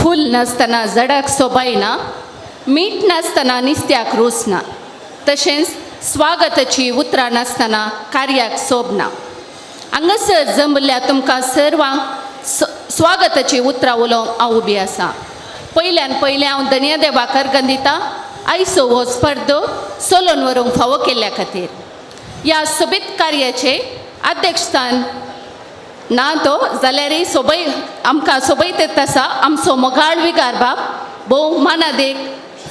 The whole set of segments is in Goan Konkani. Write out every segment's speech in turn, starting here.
फूल नासतना झाडाक सोबायना, मीठ नासतना निस्त्याक रूच ना, तशेंच स्वागताची उतरां नासतना कार्याक सोबना. हांगासर जमल्या तुमकां सर्वांक स्वागताची उतरां उलोवंक हांव उबी आसा. पयल्यान पयलें हांव धनया देवाक अर्गन दिता आयचो हो स्पर्धो चलोवन व्हरूंक फावो केल्ल्या खातीर. ह्या सोबीत कार्याचे अध्यक्षस्थान ना तो जाल्यारय सोबय आमकां सोबयत येत आसा आमचो मोगाळ विगार बाब भोव मानादेक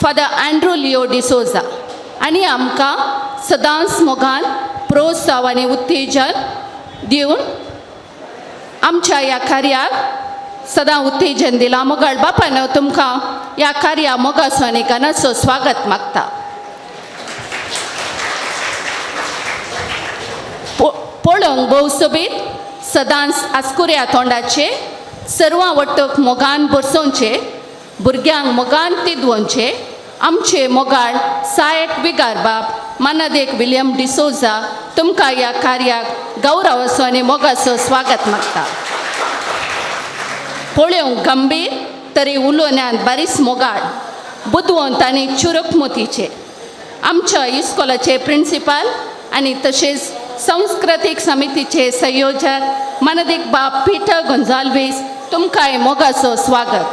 फादर अँड्रू लिओ डिसोजा आनी आमकां सदांच मोगान प्रोत्साव आनी उत्तेजन दिवन आमच्या ह्या कार्याक सदां उत्तेजन दिलां. मोगाळ बापान तुमकां ह्या कार्या मोगाचो आनी गानाचो स्वागत मागता. पळोवंक भोव सोबीत, सदांच आस्कुऱ्या तोंडाचे, सर्वां वट्टक मोगान बसोवचे, भुरग्यांक मोगान तिदवोनचे आमचे मोगाळ सायक विगार बाब मानादेक विलियम डिसोजा तुमकां ह्या कार्याक गौरवाचो आनी मोगाचो स्वागत मागता. पळोवंक गंभीर तरी उलोवण्यांत बारीस मोगाळ, बुदवंत आनी चुरकमतीचे आमच्या इस्कोलाचे प्रिंसिपाल आनी तशेंच सांस्कृतीक समितीचे संयोजक मानादीक बाब पिटर गोंजाल्वीस तुमकांय मोगाचो स्वागत.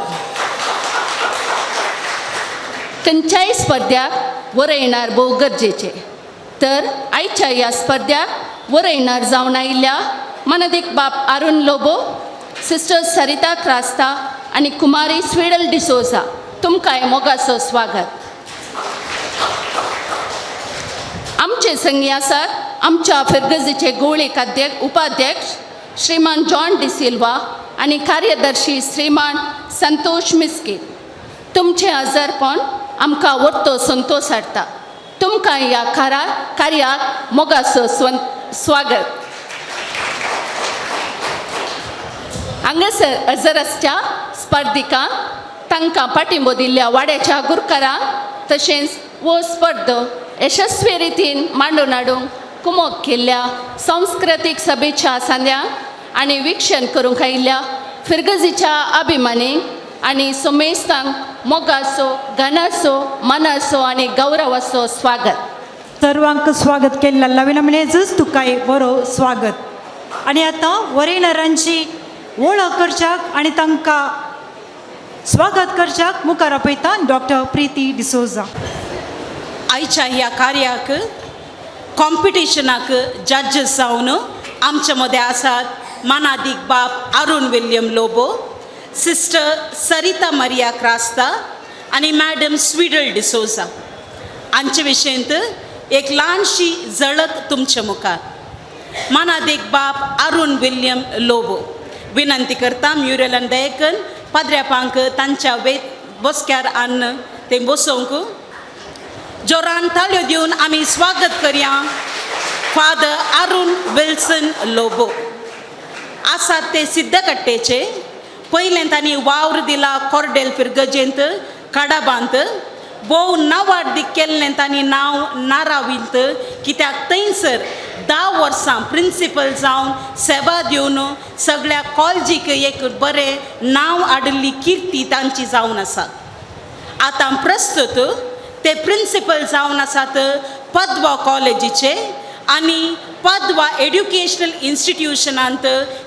खंयच्याय स्पर्ध्याक वरयणार भोव गरजेचे, तर आयच्या ह्या स्पर्ध्याक वरयणार जावन आयिल्ल्या मानादीक बाब अरुण लोबो, सिस्टर सरिता क्रास्ता आनी कुमारी स्विडल डिसोजा तुमकांय मोगाचो स्वागत. आमचे संगी आसात आमच्या फिरगजीचे गोळीक अध्यक्ष उपाध्यक्ष श्रीमान जॉन डिसिल्वा आनी कार्यदर्शी श्रीमान संतोष मिस्कीन. तुमचें हजरपण आमकां वर्तो संतोष हाडटा. तुमकां ह्या कार्याक मोगाचो स्वागत. हांगासर हजर आसच्या स्पर्धिकांक, तांकां पाठिंबो दिल्ल्या वाड्याच्या गुरकारांक, तशेंच हो स्पर्ध यशस्वी रितीन मांडून हाडूंक कुमोक केल्ल्या सांस्कृतीक सभेच्या सांद्यांक आनी विक्षण करूंक आयिल्ल्या फिरगजीच्या अभिमानींक आनी सोमेस्तांक मोगाचो, गणाचो, मनाचो आनी गौरवाचो स्वागत. सर्वांक स्वागत केल्ल्या लविना मिनेजच तुकाय बरो स्वागत. आनी आतां वरेनरांची वळख करच्याक आनी तांकां स्वागत करच्याक मुखार आपयता डॉक्टर प्रिती डिसोजा. आयच्या ह्या कार्याक कॉम्पिटिशनाक जजेस जावन आमच्या मदें आसात मानादीक बाब अरुण विल्यम लोबो, सिस्टर सरिता मरिया क्रास्ता आनी मॅडम स्विडल डिसोजा. हांचे विशयंत एक ल्हानशी झळक तुमच्या मुखार. मानादीक बाब अरुण विल्यम लोबो, विनंती करता म्युरल आनी दयकन पाद्र्यापांक तांच्या वे बसक्यार आन्न ते बसोवंक. जोरान ताळयो दिवन आमी स्वागत करया फादर अरुण विल्सन लोबो. आसात ते सिद्धकट्टेचे. पयलें तांणी वावर दिला कॉर्डेल फिरगजेंत, काडाबांत. भोव नावार्दीक केल्लें तांणी नांव नारावींत, कित्याक थंयसर 10 वर्सां प्रिंसिपल जावन सेवा दिवन सगळ्या कॉलेजीक एक बरें नांव हाडिल्ली किर्ती तांची जावन आसा. आतां प्रस्तुत ते प्रिंसिपल जावन आसात पदवा कॉलेजीचे आनी पदवा एड्युकेशनल इन्स्टिट्युशनांत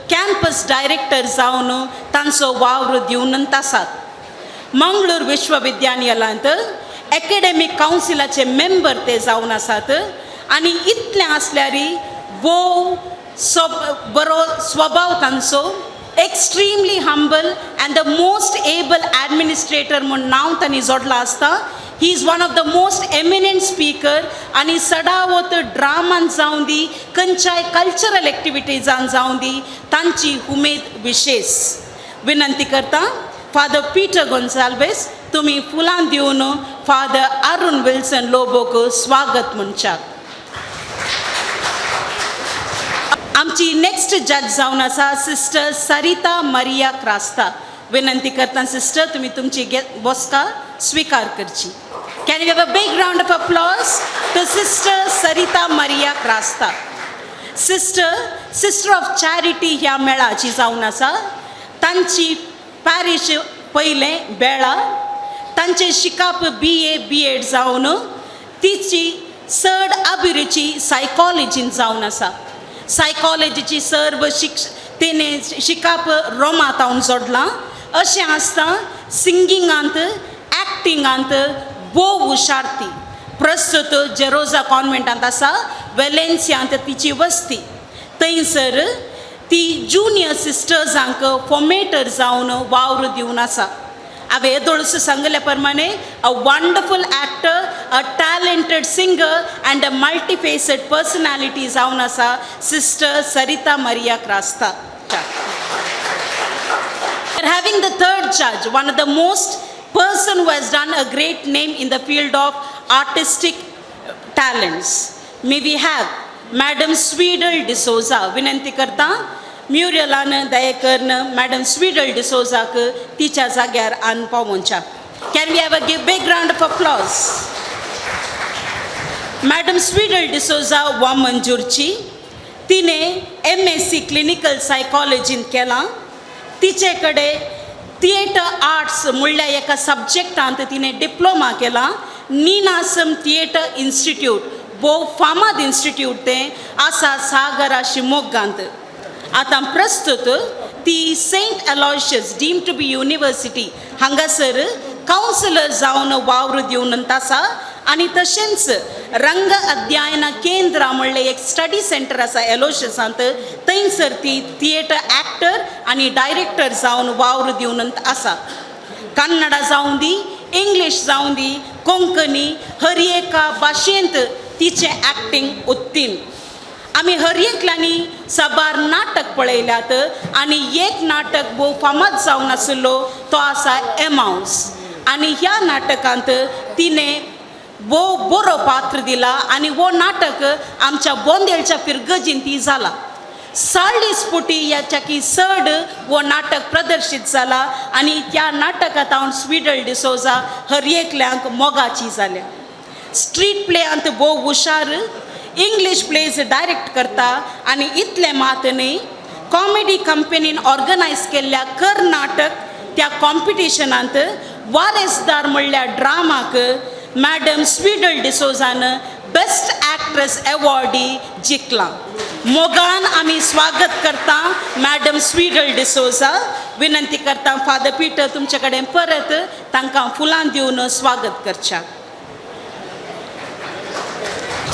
कॅम्पस डायरेक्टर जावन तांचो वावर दिवनंत आसात. मंगळूर विश्वविद्यालयांत एकेडमीक कावन्सिलाचे मेंबर ते जावन आसात. आनी इतलें आसल्यारय भोव बरो स्वभाव तांचो, extremely humble and the most able administrator म्हूण नांव तांणी जोडलां आसता. He is one of the most eminent speaker आनी सदावत ड्रामान जावं दी, खंयच्याय कल्चरल एक्टिविटीजान जावं दी, तांची उमेद विशेष. विनंती करता फादर पीटर गोन्साल्वेस, तुमी फुलां दिवन फादर अरुण विल्सन लोबोक स्वागत म्हणच्याक. आमची नेक्स्ट जज जावन आसा सिस्टर सरिता मरिया क्रास्ता. विनंती करता सिस्टर, तुमी तुमची बसका स्विकार करची. Can you have a big round of applause to Sister Sarita Maria Crasta? Sister, Sister of Charity ह्या मेळाची जावन आसा. तांची पॅरिश पयलें बेळा. तांचें शिकप BA B.Ed जावन तिची चड अभिरुची सायकॉलॉजीन जावन आसा. सायकॉलॉजीची सर्व तिणें शिकप रोमांत हांव जोडलां. अशें आसता सिंगिंगांत एक्टिंगांत भोव हुशार ती. प्रस्तुत जेरोजा कॉन्वेंटांत आसा, वेलेन्सियांत तिची वस्ती. थंयसर ती ज्युनियर सिस्टर्सांक फॉर्मेटर जावन वावर दिवन आसा. हांवें येदोळस सांगल्या प्रमाणे a wonderful actor, a talented singer and a multifaceted personality जावन आसा sister Sarita Maria Crasta. Having the third judge, one of the most person who has done a great name in the field of artistic talents. May we have Madam Swedel D'Souza. विनंती करता म्युरियलान दयेकरन मॅडम स्वीडल डिसोजाक तिच्या जाग्यार आन पावोवच्या. Can we have a give big round of applause? Madam Swedel D'Souza वामंजूरची. तिने MSc clinical सायकॉलॉजीन केलां. तिचे कडेन थिएटर आर्ट्स म्हणल्या एका सब्जॅक्टांत तिणें डिप्लोमा केला. निनासम थिएटर इन्स्टिट्यूट भोव फामाद इन्स्टिट्यूट तें आसा सागरा शिमोग्गांत. आतां प्रस्तुत ती Saint Aloysius deemed to be university हांगासर कावन्सिलर जावन वावर दिवन आसा आनी तशेंच रंग अध्ययन केंद्र म्हणलें एक स्टडी सेंटर आसा एलोशियसांत, थंयसर ती थिएटर एक्टर आनी डायरेक्टर जावन वावर दिवन आसा. कन्नडा जावं दी, इंग्लीश जावं दी, कोंकणी, हर एका भाशेंत तिचें एक्टींग उत्तीम. आमी हर एकल्यांनी साबार नाटक पळयल्यात आनी एक नाटक भोव फामाद जावन आशिल्लो तो आसा एमावस. आनी ह्या नाटकांत तिणें भोव बरो पात्र दिला आनी हो नाटक आमच्या बोंदेलच्या फिरगजीन ती जाला. 40 फुटी ह्याच्याकी चड हो नाटक प्रदर्शीत जाला आनी त्या नाटकांत हांव स्वीडल डिसोजा हर एकल्यांक मोगाची जाल्या. स्ट्रीट प्लेयांत भोव हुशार, इंग्लीश प्लेज डायरेक्ट करता आनी इतलें मात न्ही, कॉमेडी कंपनीन ऑर्गनायज केल्ल्या कर्नाटक त्या कॉम्पिटिशनांत वारेसदार म्हणल्या ड्रामाक मॅडम स्वीडल डिसोजान बेस्ट एक्ट्रेस एवॉर्डी जिखला. मोगान आमी स्वागत करता मॅडम स्वीडल डिसोजा. विनंती करता फादर पिटर तुमचे कडेन परत तांकां फुलां दिवन स्वागत करच्या.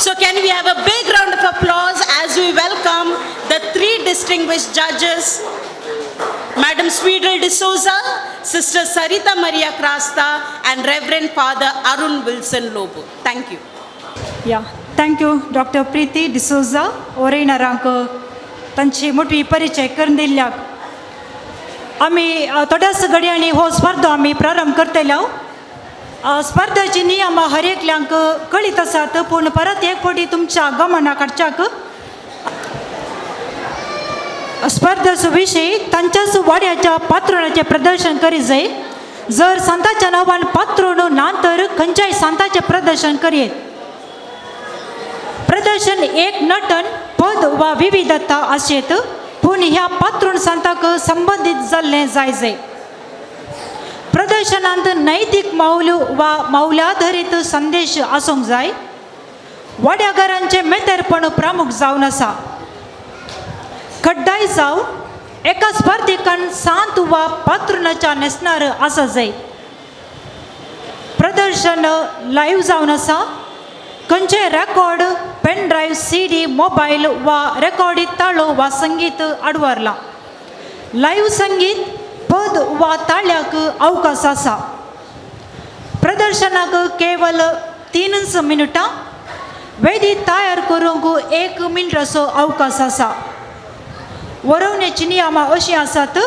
So can we have a big round of applause as we welcome the three distinguished judges, Madam Swedel D'Souza, Sister Sarita Maria Crasta, and Reverend Father Arun Wilson Lobo. Thank you. Yeah, thank you doctor Preeti D'Souza ओरेनरांक तांची मोठी परिचय करून दिल्ल्याक. आमी थोड्याच घडयांनी हो स्पर्धा आमी प्रारंभ करतले. स्पर्धेची नियमां हर एकल्यांक कळीत आसात, पूण परत एक फावटी तुमच्या गमना काडच्याक स्पर्धेचो विशय तांच्याच वाड्याच्या पात्रुणाचें प्रदर्शन करीत जाय. जर सांताच्या नांवान पात्रुण ना तर खंयच्याय सांताचें प्रदर्शन करयेत. प्रदर्शन एक नटन पद वा विविधता आसयेत, पूण ह्या पात्रुण सांताक संबंदीत जाल्लें जाय जाय. प्रदर्शनांत नैतीक मौल वा मौल्याधरीत संदेश आसूंक जाय. वाड्याघरांचें मेतेरपण प्रमुख जावन आसा. कड्डाय जावन एका स्पर्धिकान सांत वा पात्रुणाच्या न्हेसणार आसा जाय. प्रदर्शन लायव्ह जावन आसा. खंयचे record, pen drive, CD, mobile वा रेकॉर्डीत ताळो वा संगीत आडवारलां. लायव्ह संगीत पद वा ताळ्याक अवकाश आसा. प्रदर्शनाक केवल 3 मिनटां, वेदी तयार करूंक 1 मिनटाचो अवकाश आसा. वरोवण्याची नियमां अशीं आसात: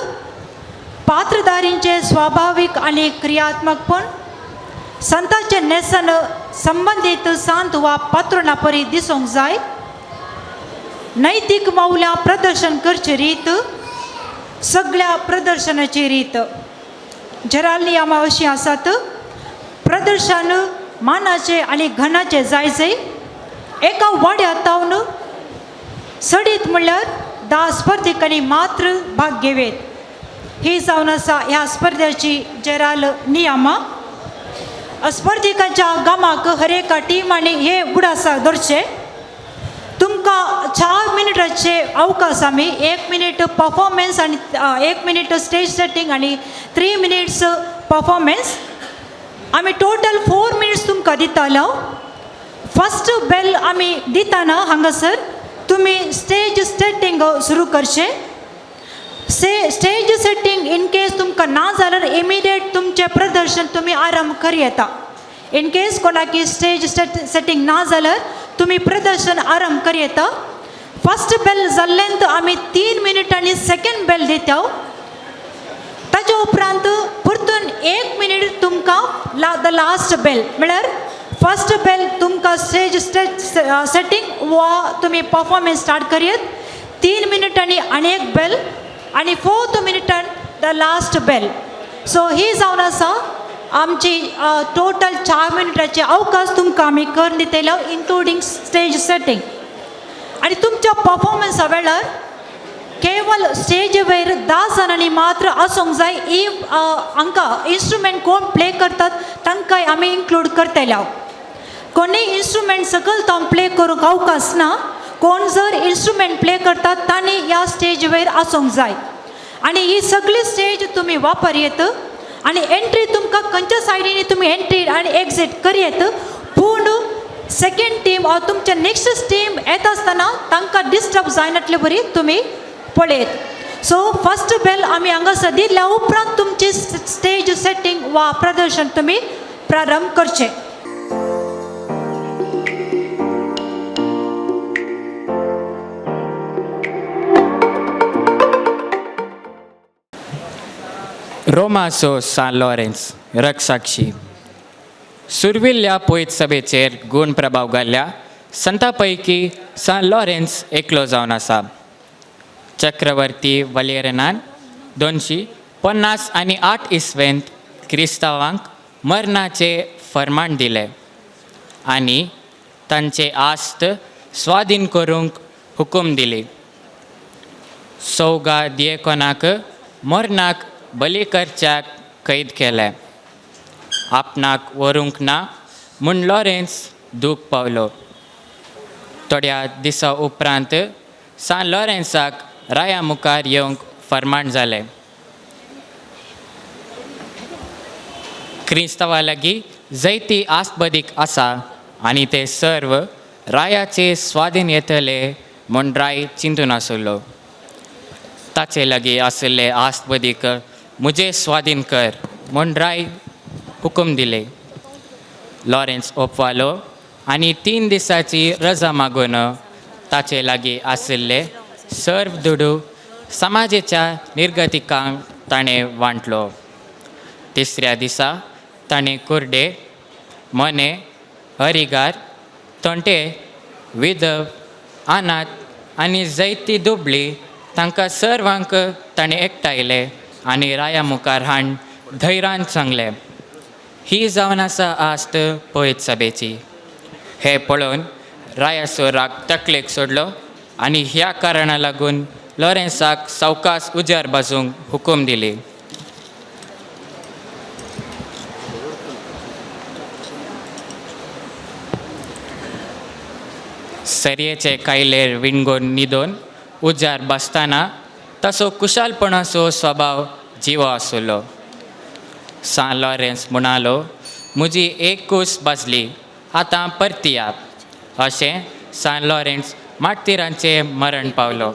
पात्रधारींचें स्वाभावीक आनी क्रियात्मकपण, संताचें न्हेसण संबंदीत सांत वा पात्रुणा परी दिसूंक जाय, नैतीक मौल्यां प्रदर्शन करची रीत, सगळ्या प्रदर्शनाची रीत. जराल नियमां अशीं आसात: प्रदर्शन मानाचें आनी घनाचें जाय जाय. एका वाड्या तावन सडीत म्हणल्यार 10 स्पर्धिकांनी मात्र भाग घेवयेत. ही जावन आसा ह्या स्पर्धेची जेराल नियमां. स्पर्धिकांच्या गामाक हर एका टिमांनी हे बुडासा दवरचे. तुमकां 4 मिनटाचे अवकाश आमी 1 मिनीट परफॉर्मन्स आनी 1 मिनीट स्टेज सेटींग आनी 3 मिनिट्स परफॉर्मन्स आमी टोटल 4 मिनिट्स तुमकां दितालो. फर्स्ट बेल आमी दिताना हांगासर तुमी स्टेज सेटींग सुरू करचें. स्टेज सेटींग इन केस तुमकां ना जाल्यार इमिडिएट तुमचें प्रदर्शन तुमी आरंभ कर येता. इन केस कोणाकी स्टेज सेटींग ना जाल्यार तुमी प्रदर्शन आरंभ कर येता. फर्स्ट बेल जाल्ल्यान आमी 3 मिनटांनी सेकेंड बेल दिता. ताच्या उपरांत परतून 1 मिनीट तुमकां the last bell म्हळ्यार फर्स्ट बेल तुमकां स्टेज सेटींग वा तुमी परफॉर्मन्स स्टार्ट करयत. 3 मिनटांनी आनी एक बेल आनी 4th मिनटान the last bell. सो ही जावन आसा आमची टोटल 4 मिनटाचे अवकाश तुमकां आमी करून दितले इन्क्लुडींग स्टेज सेटींग. आनी तुमच्या परफॉर्मन्सा वेळार केवल स्टेजीवयर 10 जाणांनी मात्र आसूंक जाय. ही हांकां इन्स्ट्रुमेंट कोण प्ले करतात तांकांय आमी इन्क्लूड करतले. कोणूय इन्स्ट्रुमेंट सकयल तो प्ले करूंक अवकाश ना. कोण जर इन्स्ट्रुमेंट प्ले करतात तांणी ह्या स्टेजीवयर आसूंक जाय. आनी ही सगळी स्टेज तुमी वापर येत आनी एंट्री तुमकां खंयच्या सायडीनी तुमी एंट्री आनी एक्झीट करयत. पूण सेकेंड टीम वा तुमच्या नेक्स्ट टीम येता आसतना तांकां डिस्टर्ब जायनातले बरी तुमी पळयत. सो फर्स्ट बेल आमी हांगासर दिल्या उपरांत तुमची स्टेज सेटींग वा प्रदर्शन तुमी प्रारंभ करचें. रोमाचो सान लॉरेन्स रक्षाक्षी सुर्विल्ल्या पयत सभेचेर गूण प्रभाव घाल्ल्या संता पैकी सान लॉरेन्स एकलो जावन आसा. चक्रवर्ती वलेरनान 250 आनी 8 इसवेंत क्रिस्तांवांक मरणाचें फर्माण दिलें आनी तांचे आस्त स्वाधीन करूंक हुकूम दिली. सौगा दियेकोनाक मरणाक बली करच्याक कैद केलें. आपणाक व्हरूंक ना म्हूण लॉरेन्स दूख पावलो. थोड्या दिसा उपरांत सान लॉरेन्साक राया मुखार येवंक फर्माण जालें. क्रिस्तांवा लागीं जैती आसबदीक आसा आनी ते सर्व रायाचे स्वाधीन येतले म्हूण राय चिंतून आसलो. ताचे लागीं आशिल्ले आसबदीक म्हजे स्वाधीन कर म्हूण राय हुकूम दिले. लॉरेन्स ओपवालो आनी 3 दिसांची रजा मागून ताचे लागीं आशिल्ले सर्व दुडू समाजेच्या निर्गतिकांक ताणें वांटलो. तिसऱ्या दिसा ताणें कुर्डे, मोने, हरिगार, तोंटे, विधव, अनाथ आनी जैती दुबळी तांकां सर्वांक ताणें एकठांयले आनी राया मुखार हाड धैर्यान सांगलें, ही जावन आसा आस्त पळयत सभेची. हें पळोवन रायाचो राग तकलेक सोडलो आनी ह्या कारणा लागून लॉरेन्साक सावकास उजार बाजूंक हुकूम दिली. सरयेचे कायलेर विणगोन न्हिदोन उजार बसतना तसो कुशालपणाचो स्वभाव जिवो आसलो. सान लॉरेन्स म्हणालो, म्हजी एक कूस बाजली, आतां परती आप. अशें सान लॉरेन्स मार्तिरांचें मरण पावलो.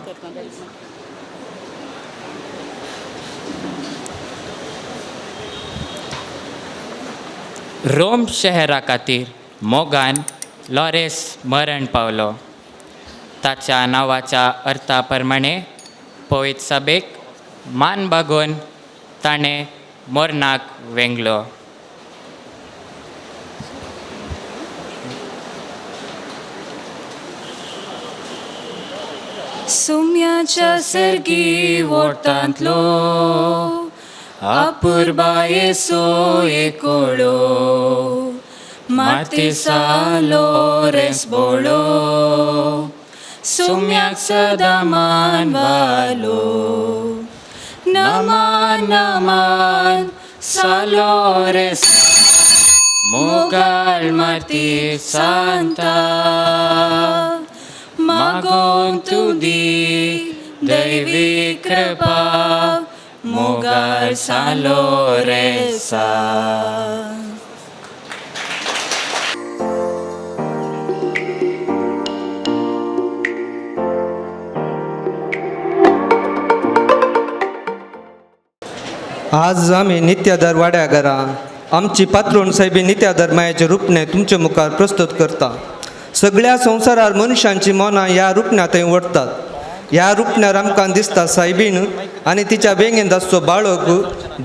रोम शहरा खातीर मोगान लॉरेन्स मरण पावलो. ताच्या नांवाच्या अर्था प्रमाणे पवित्र सभेक मान बागोवन ताणें मरणाक वेंगलो. सुम्याच्या सर्गी वोटांतलो अपुरबायेचो एकोळो मार्तीसा लोरेंस बोळो सुम्याक सदां मानवालो. नमान नमान सालोरेस मोगाळ माती सांता मागोन तुदी दैवी कृपा मोगाळ सालोरेसा. आज आमी नित्यादर वाड्या घरा आमची पात्रोण साहेबी नित्यादर मायाचे रुपणे तुमचे मुखार प्रस्तुत करता. सगळ्या संवसारार मनशांची मनां ह्या रुपण्या थंय ओडटात. ह्या रुपण्यार आमकां दिसता सायबीन आनी तिच्या वेंगेंत आसचो बाळक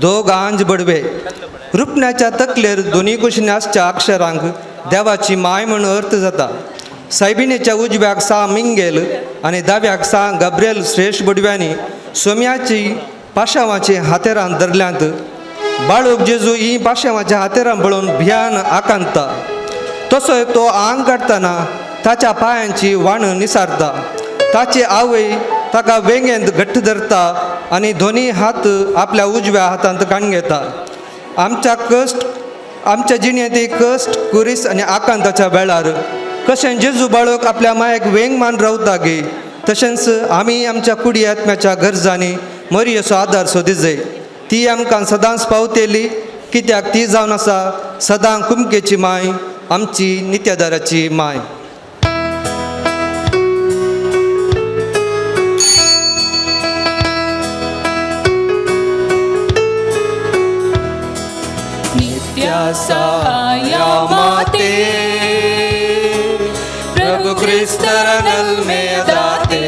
दोग आंज बडवे. रुपण्याच्या तकलेर दोनी कुशीन आसच्या अक्षरांक देवाची माय म्हूण अर्थ जाता. सायबिणीच्या उजव्याक सा मिंगेल आनी दाव्याक सा गाब्रियल श्रेश्ठ बडव्यांनी सोम्याची पाशांवाची हातेरां धरल्यांत. बाळूक जेजू ही पाशांवाच्या हातेरां पळोवन भियान आकांता. तसो तो आंग काडटना ताच्या पांयांची वाण निसारता. ताची आवय ताका वेंगेंत घट्ट धरता आनी दोनी हात आपल्या उजव्या हातांत काडून घेता. आमच्या जिणेंत कश्ट कुरीस आनी आकांताच्या वेळार कशें जेजू बाळक आपल्या मायेक वेंग मान रावता गे तशेंच आमी आमच्या कुडी आत्म्याच्या गरजांनी मरियेचो आदार सोदी जाय. ती आमकां सदांच पावतली कित्याक ती जावन आसा सदां कुमकेची माय, आमची नित्यादाराची माय. नित्या सहाया माते प्रभु ಕ್ರಿಸ್ತರ ನಲ್ಮೆಯದಾತೆ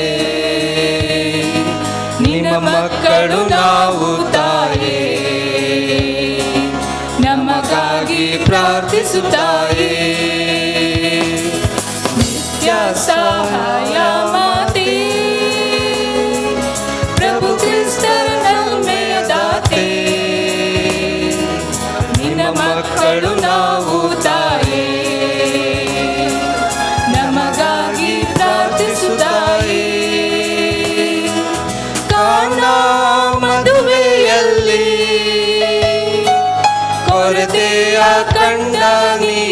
ನಿಮ್ಮ ಮಕ್ಕಳು ನಾವು ತಾಯೇ ನಮಗಾಗಿ ಪ್ರಾರ್ಥಿಸುತ್ತಾಯೇ. ನಿತ್ಯ ಸಹಾಯ ಮಾತೆ ಪ್ರಭು ಕ್ರಿಸ್ತರ ನಲ್ಮೆಯದಾತೆ ನಿನ್ನ ಮಕ್ಕಳು ನಾವು ತಾಯೇ ನಮಗಾಗಿ ಪ್ರಾರ್ಥಿಸುತ್ತಾಯೇ. ಕಾನಾ ಮದುವೆಯಲ್ಲಿ ಕೊರತೆಯ ಕಂಡ ನೀ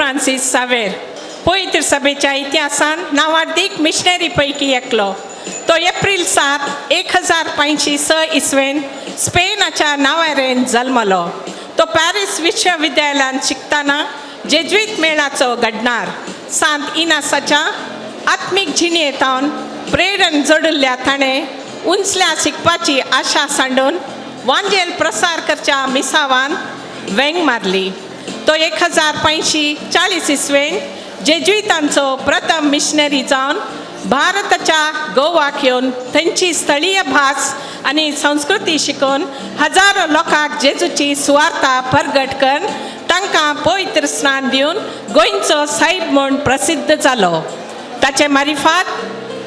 फ्रांसीस सावेर पवित्र सभेच्या इतिहासान नांवार्दीक मिशनरी पैकी एकलो. तो एप्रील 7 1506 इसवेन स्पेनाच्या नांवारेन जल्मलो. तो पॅरीस विश्वविद्यालयांत शिकतना जेज्वीत मेळाचो घडणार सांत इनासाच्या आत्मीक जिणेंतावन प्रेरण जोडिल्ल्या ताणें उंचल्या शिकपाची आशा सांडून वांजेल प्रसार करच्या मिसावान वेंग मारली. तो 1540 इसवेन जेज्वितांचो प्रथम मिशनरी जावन भारताच्या गोवाक येवन थंयची स्थळीय भास आनी संस्कृती शिकोवन हजारो लोकांक जेजूची सुवार्ता परगट करून तांकां पवित्र स्नान दिवन गोंयचो साहेब म्हूण प्रसिद्ध जालो. ताचे मारिफात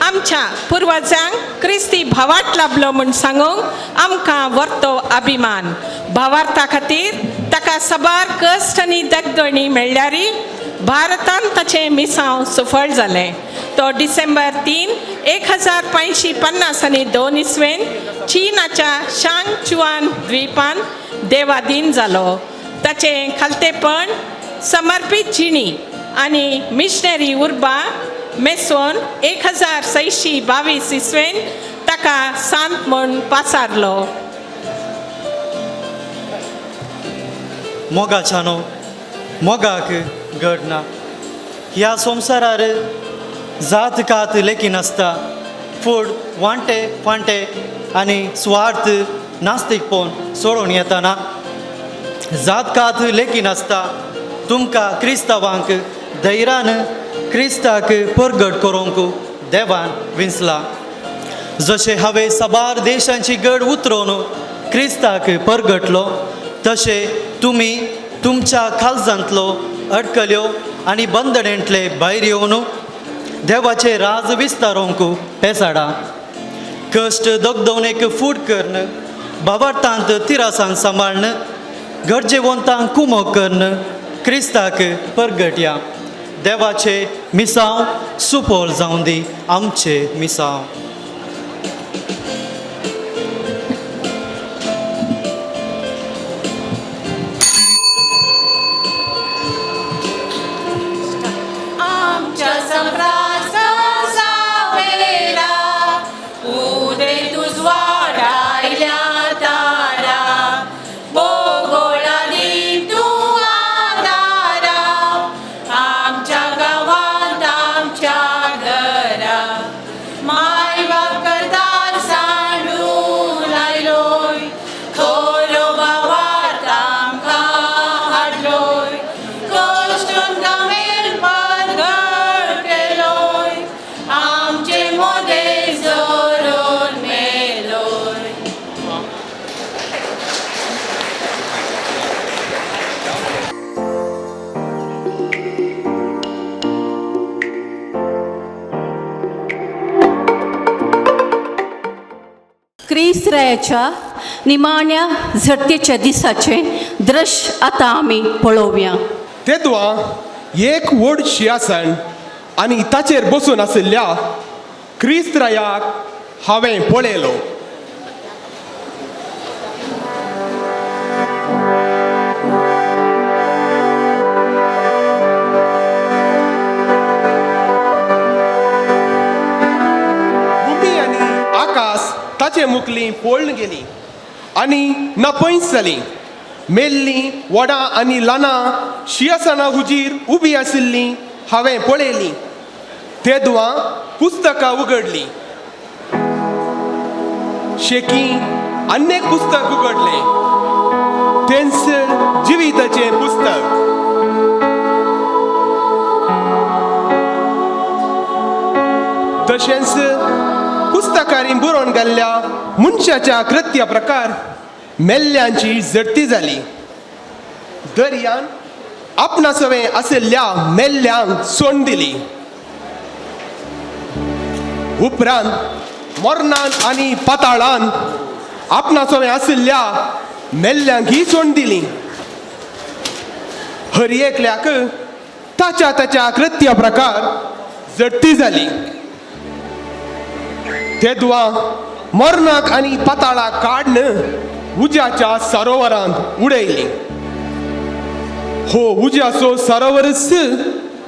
आमच्या पुर्वजांक क्रिस्ती भावाट लाभलो म्हूण सांगूंक आमकां वर्तो अभिमान. भावार्था खातीर ताका साबार कश्ट आनी दगदणी मेळ्ळ्यारी भारतान ताचें मिसांव सुफळ जालें. तो डिसेंबर 3 1552 इसवेन चीनाच्या शांग चुआन द्वीपान देवादीन जालो. ताचें खालतेपण समर्पीत जिणी आनी मिशनरी उर्बा मेसोन 1622 इसवेन ताका सांत म्हूण पासारलो. मोगाच्यानो मोगाक घडना ह्या संवसारार जात कात लेखी नासता, फूड वांटे फांटे आनी स्वार्थ नास्तिकपण सोडून येताना जात कात लेखी नासता. तुमकां क्रिस्तांवांक धैर्यान क्रिस्ताक परगट करूंक देवान विंचला. जशें हांवें साबार देशांची गड उतरोवन क्रिस्ताक परगटलो तशें तुमी तुमच्या खालजांतलो अडकल्यो आनी बंदणेंतले भायर येवन देवाचे राज विस्तारोंक पेसाडा. कश्ट दगदवणेक फूड कर्ण बाबार्थांत तिरासान सांबाळन गरजेवंतांक कुमोक कर्ण क्रिस्ताक परगटया. देवाचे मिसांव सुपोल जावं दी आमचे मिसांव. आमच्या सम्राट सावेरा उदे तुजवाडायल्या तारा बोगोळांनी तूं आदारा आमच्या गांवांत आमच्या घरा माय बाप करदार सांडून आयलोय खोरो भावात आमकां हाडलोय कश्टून गामेल परगट केलोय आमचे मोदे जोरून मेलोय. क्रिस्तरायाच्या निमाण्या झडतेच्या दिसाचें दृश्य आतां आमी पळोवया. तेदवा एक व्हड शिंयासन आनी ताचेर बसून आशिल्ल्या क्रिस्तरायाक हांवें पळयलो. भुमी आनी आकाश ताचे मुखली पळून गेली आनी नपयंच जाली. मेल्लीं व्हडां आनी ल्हानां शिंयासना हुजीर उबी आशिल्लीं हांवें पळयलीं. तेदवां पुस्तकां उगडलीं. शेकी आन्येक पुस्तक उगडलें, तेंच जिविताचें पुस्तक. तशेंच पुस्तकांनी बरोवन घाल्ल्या मनशाच्या कृत्य प्रकार मेल्ल्यांची झडती जाली. दर्यान आपणा सवें आशिल्ल्या मेल्ल्यांक सोड दिली. उपरांत मरणान आनी पाताळान आपणा सवें आशिल्ल्या मेल्ल्यांकय सोड दिली. हर एकल्याक ताच्या ताच्या कृत्य प्रकार झडती जाली. तेदवा मरणाक आनी पाताळाक काडन उज्याच्या सरोवरांत उडयली. हो उज्याचो सरोवरच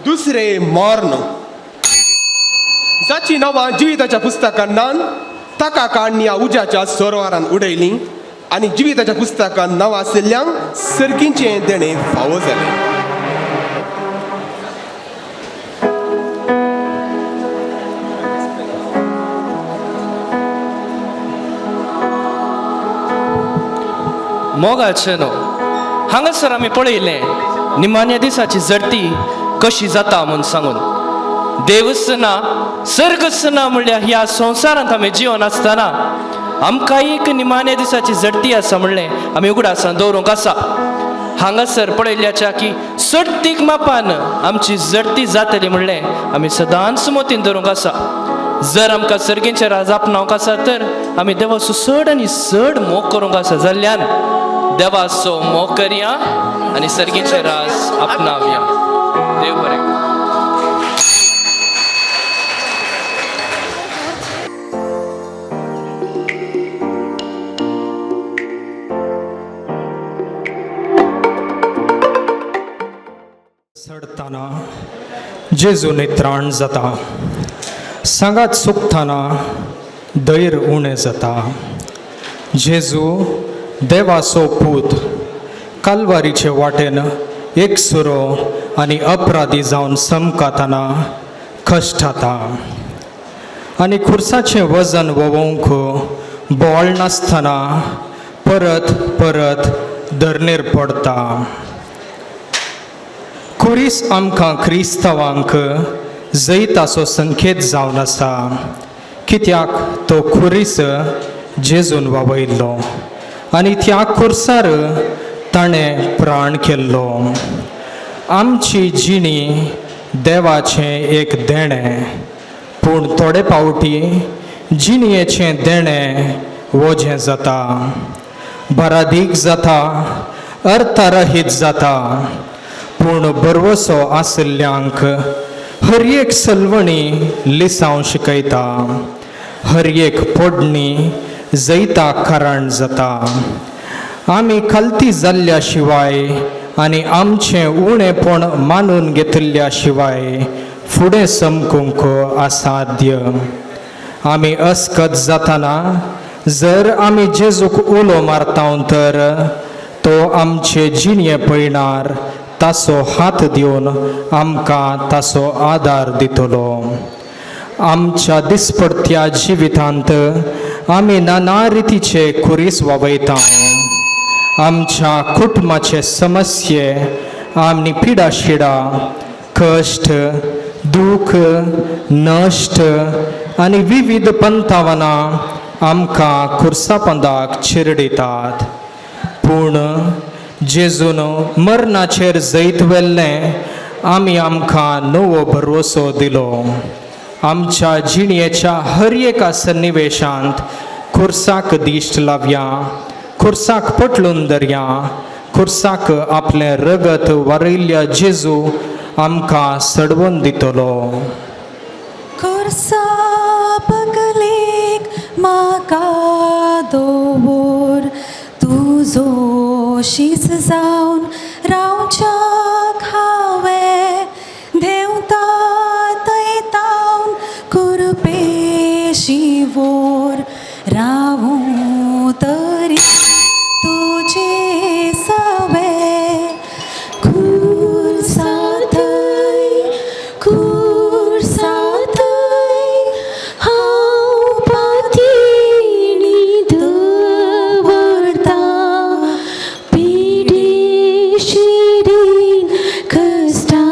दुसरें मर्ण. जाची नांवां जिविताच्या पुस्तकान ताका काडून ह्या उज्याच्या सरोवरान उडयली आनी जिविताच्या पुस्तकान नांव आशिल्ल्यांक सर्कीचें देणें फावो जालें. मोगाचें न्हू हांगासर आमी पळयलें निमाण्या दिसाची झडती कशी जाता म्हूण सांगून. देवच ना सर्गच ना म्हणल्यार ह्या संवसारांत आमी जिवन आसतना आमकां एक निमाण्या दिसाची झडती आसा म्हणलें आमी उगडासान दवरूंक आसा. हांगासर पळयल्ल्याच्या की सर्तीक मापान आमची झडती जातली म्हणलें आमी सदांच मोतीन धरूंक आसा. जर आमकां सर्गींचे राज आपणावंक आसा तर आमी देवाचो चड आनी चड मोग करूंक आसा जाल्ल्यान देवाचो मोग करया आनी सर्गीचे राज आपणावया. देव बरें. चडताना जेजूने त्राण जाता, सांगात चुकतना धैर्य उणें जाता. जेजू देवाचो पूत कालवारीचे वाटेन एकसुरो आनी अपराधी जावन समकातना कश्टाता आनी खुर्साचें वजन वोवंक बोळ नासतना परत परत धरणेर पडटा. खुरीस आमकां क्रिस्तांवांक जैताचो संकेत जावन आसा, कित्याक तो खुरीस जेजून वावयल्लो आनी त्या खुर्सार ताणें प्राण केल्लो. आमची जिणी देवाचें एक देणें, पूण थोडे पावटी जिणयेचें देणें वजें जाता, बरादीक जाता, अर्थरहीत जाता. पूण भरवसो आशिल्ल्यांक हर एक सलवणी लिसांव शिकयता, हर एक पोडणी जैता कारण जाता. आमी खालती जाल्ल्या शिवाय आनी आमचें उणेपण मानून घेतिल्ल्या शिवाय फुडें समकूंक असाध्य. आमी अस्कत जातना जर आमी जेजूक उलो मारता तर तो आमचे जिणये पळयणार ताचो हात दिवन आमकां ताचो आदार दितलो. आमच्या दिसपडत्या जिवितांत आमी नाना रितीचे खुरीस वावयता. आमच्या कुटुंबाचे समस्ये आमी पिडाशिडा, कश्ट, दूख, नश्ट आनी विविध पंथावनां आमकां खुर्सापंदाक चिरडितात. पूण जेजून मरणाचेर जैत व्हेल्लें आमी आमकां नवो भरवसो दिलो. आमच्या जिणयेच्या हर एका सन्निवेशांत खुर्साक दिश्ट लावया, खुर्साक पटलून धरया, खुर्साक आपलें रगत वारयल्ल्या जेजू आमकां सडवून दितलो. खुर्सा पगलेक म्हाका दवर, तुजो शीस जावन रावच्याक हांवें देंवता थंयतावन कुरपेशी वोर रावूं तरी तुजे सवे. खुर्सा थंय हांव पातीणी दवरता, पिडेशिरीन कश्टा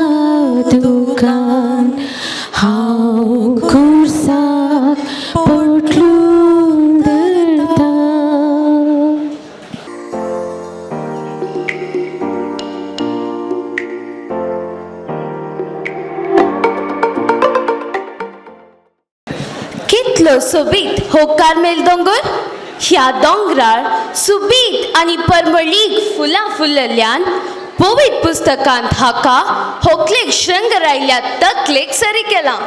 दुकान हांव खुर्साक पोटलून धरता. कितलो सोबीत हो कार्मेल दोंगर. ह्या दोंगरार सुबीत आनी परमळीक फुलां फुलल्ल्यान पवित्र पुस्तकांत हाका होकलेक शृंगरायल्या तकलेक सरी केलां.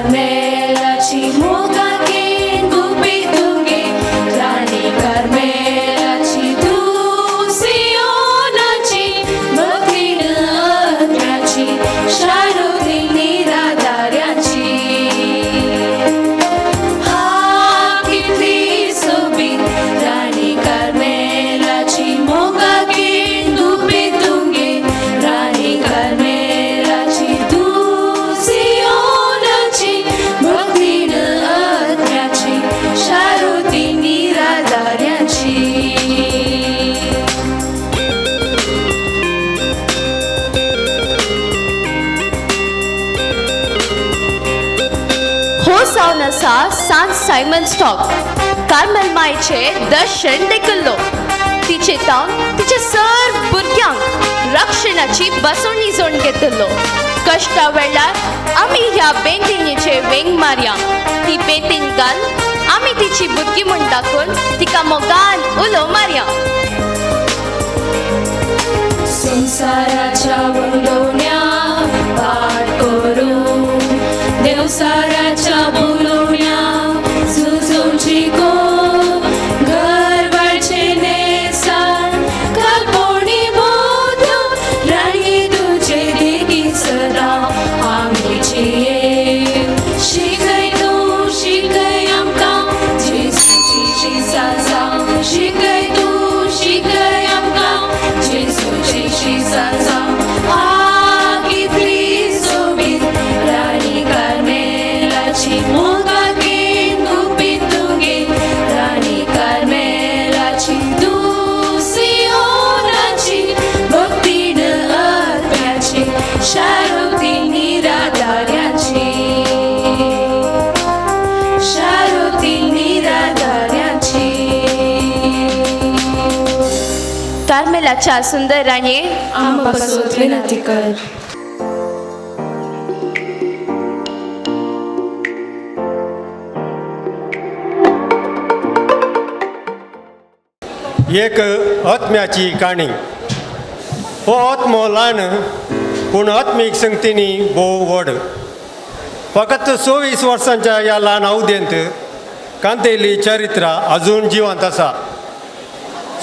कार्मेलाची मोगाकेन गुपीत तुगे राणी कार्मेलाची तूं सियोनाची भक्तीन आत्म्याची शारुती निराधाऱ्याची. हा कितली सोबीत राणी कार्मेलाची मोगाकेन गुपीत तुगे राणी कार्मेलाची तूं सियोनाची भक्तीन आत्म्याची शारुती निराधाऱ्याची. हो जावन आसा सांत सायमन स्टॉक कार्मेल मायचे दर्शन देखिल्लो. तिचे तावन तिचे सर्व भुरग्यांक रक्षणाची बसवणी जोड घेतिल्लो. कश्टा वेळार आमी ह्या बेंतिनीचे वेंग मारया. ती बेंतीन घाल आमी तिची भुरगीं म्हूण दाखोवन तिका मोगान उलो मारया. संसाराच्या उलोवण्या पाठ करून देवसाराच्या बोलोवण्या सुजोवची कोण घरवाचे नेसार कालपोणी बोध राणी तुझे देखी सदा आमी जिये. शिकय तूं शिकय आमकां जेजूची शिसाजा शिकय तूं शिकय आमकां जेजूची शिसाजा. आ कितली सोबीत राणी कार्मेलाची मोगाकेन गुपीत तुगे राणी कार्मेलाची तूं सियोनाची भक्तीन आत्म्याची शारुती निराधाऱ्याची शारुती निराधाऱ्याची. कार्मेलाच्या सुंदर राणये आमकां पासत विनंती कर. एक आत्म्याची काणी. हो आत्मो ल्हान पूण आत्मीक संगतींनी भोव व्हड. फकत 24 वर्सांच्या ह्या ल्हान अवधेंत कांतेली चरित्र अजून जिवंत आसा.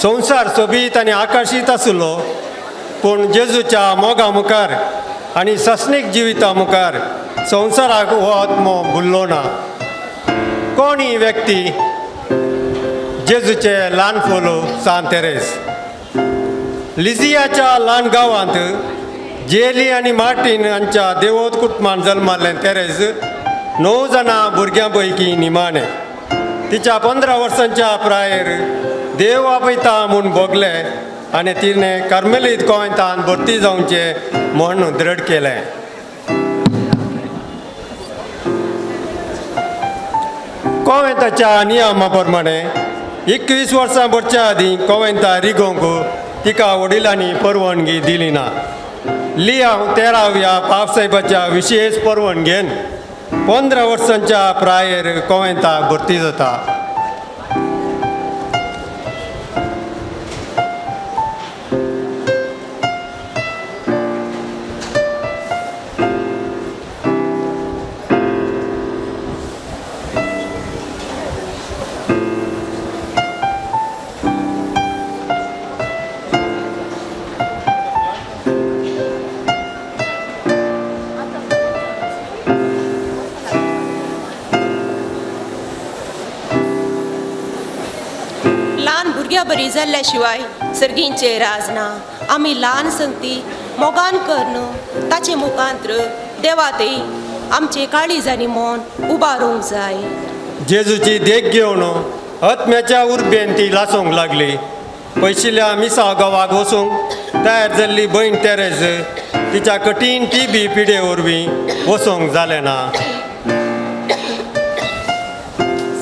संवसार सोबीत आनी आकर्शीत आशिल्लो पूण जेजूच्या मोगा मुखार आनी सस्नीक जिविता मुखार संवसाराक हो आत्मो भुल्लो ना. कोण ही व्यक्ती? जेजूचे ल्हान फोलो सांत तेरेस. लिझियाच्या ल्हान गांवांत जेली आनी मार्टीन हांच्या देवोत कुटुंबान जल्माल्लें तेरेस 9 जाणां भुरग्यां पैकी निमाणें. तिच्या 15 वर्सांच्या प्रायेर देव आपयता म्हूण भोगलें आनी तिणें कार्मेलीत गोंयतान भरती जावचें म्हूण दृढ केलें. कोवेंताच्या नियमा प्रमाणे 21 वर्सां भरच्या आदीं कोवेंता रिगोवंक तिका वडिलांनी परवानगी दिली ना. लियांव 13व्या पापसाहेबाच्या विशेश परवानगेन 15 वर्सांच्या प्रायेर कोवेंता भरती जाता. बरी जाल्ल्या शिवाय सर्गींचे राज ना. आमी ल्हान संगती मोगान करून ताचे मुखांत्र देवा ते आमचे काळीज आनी मन उबारूंक जाय. जेजूची देख घेवन आत्म्याच्या उर्बेन ती लासूंक लागली. पयशिल्ल्या मिसा गांवाक वचूंक तयार जाल्ली भयण तेरेज तिच्या कठीण टीबी पिडे वरवीं वचूंक जालें ना.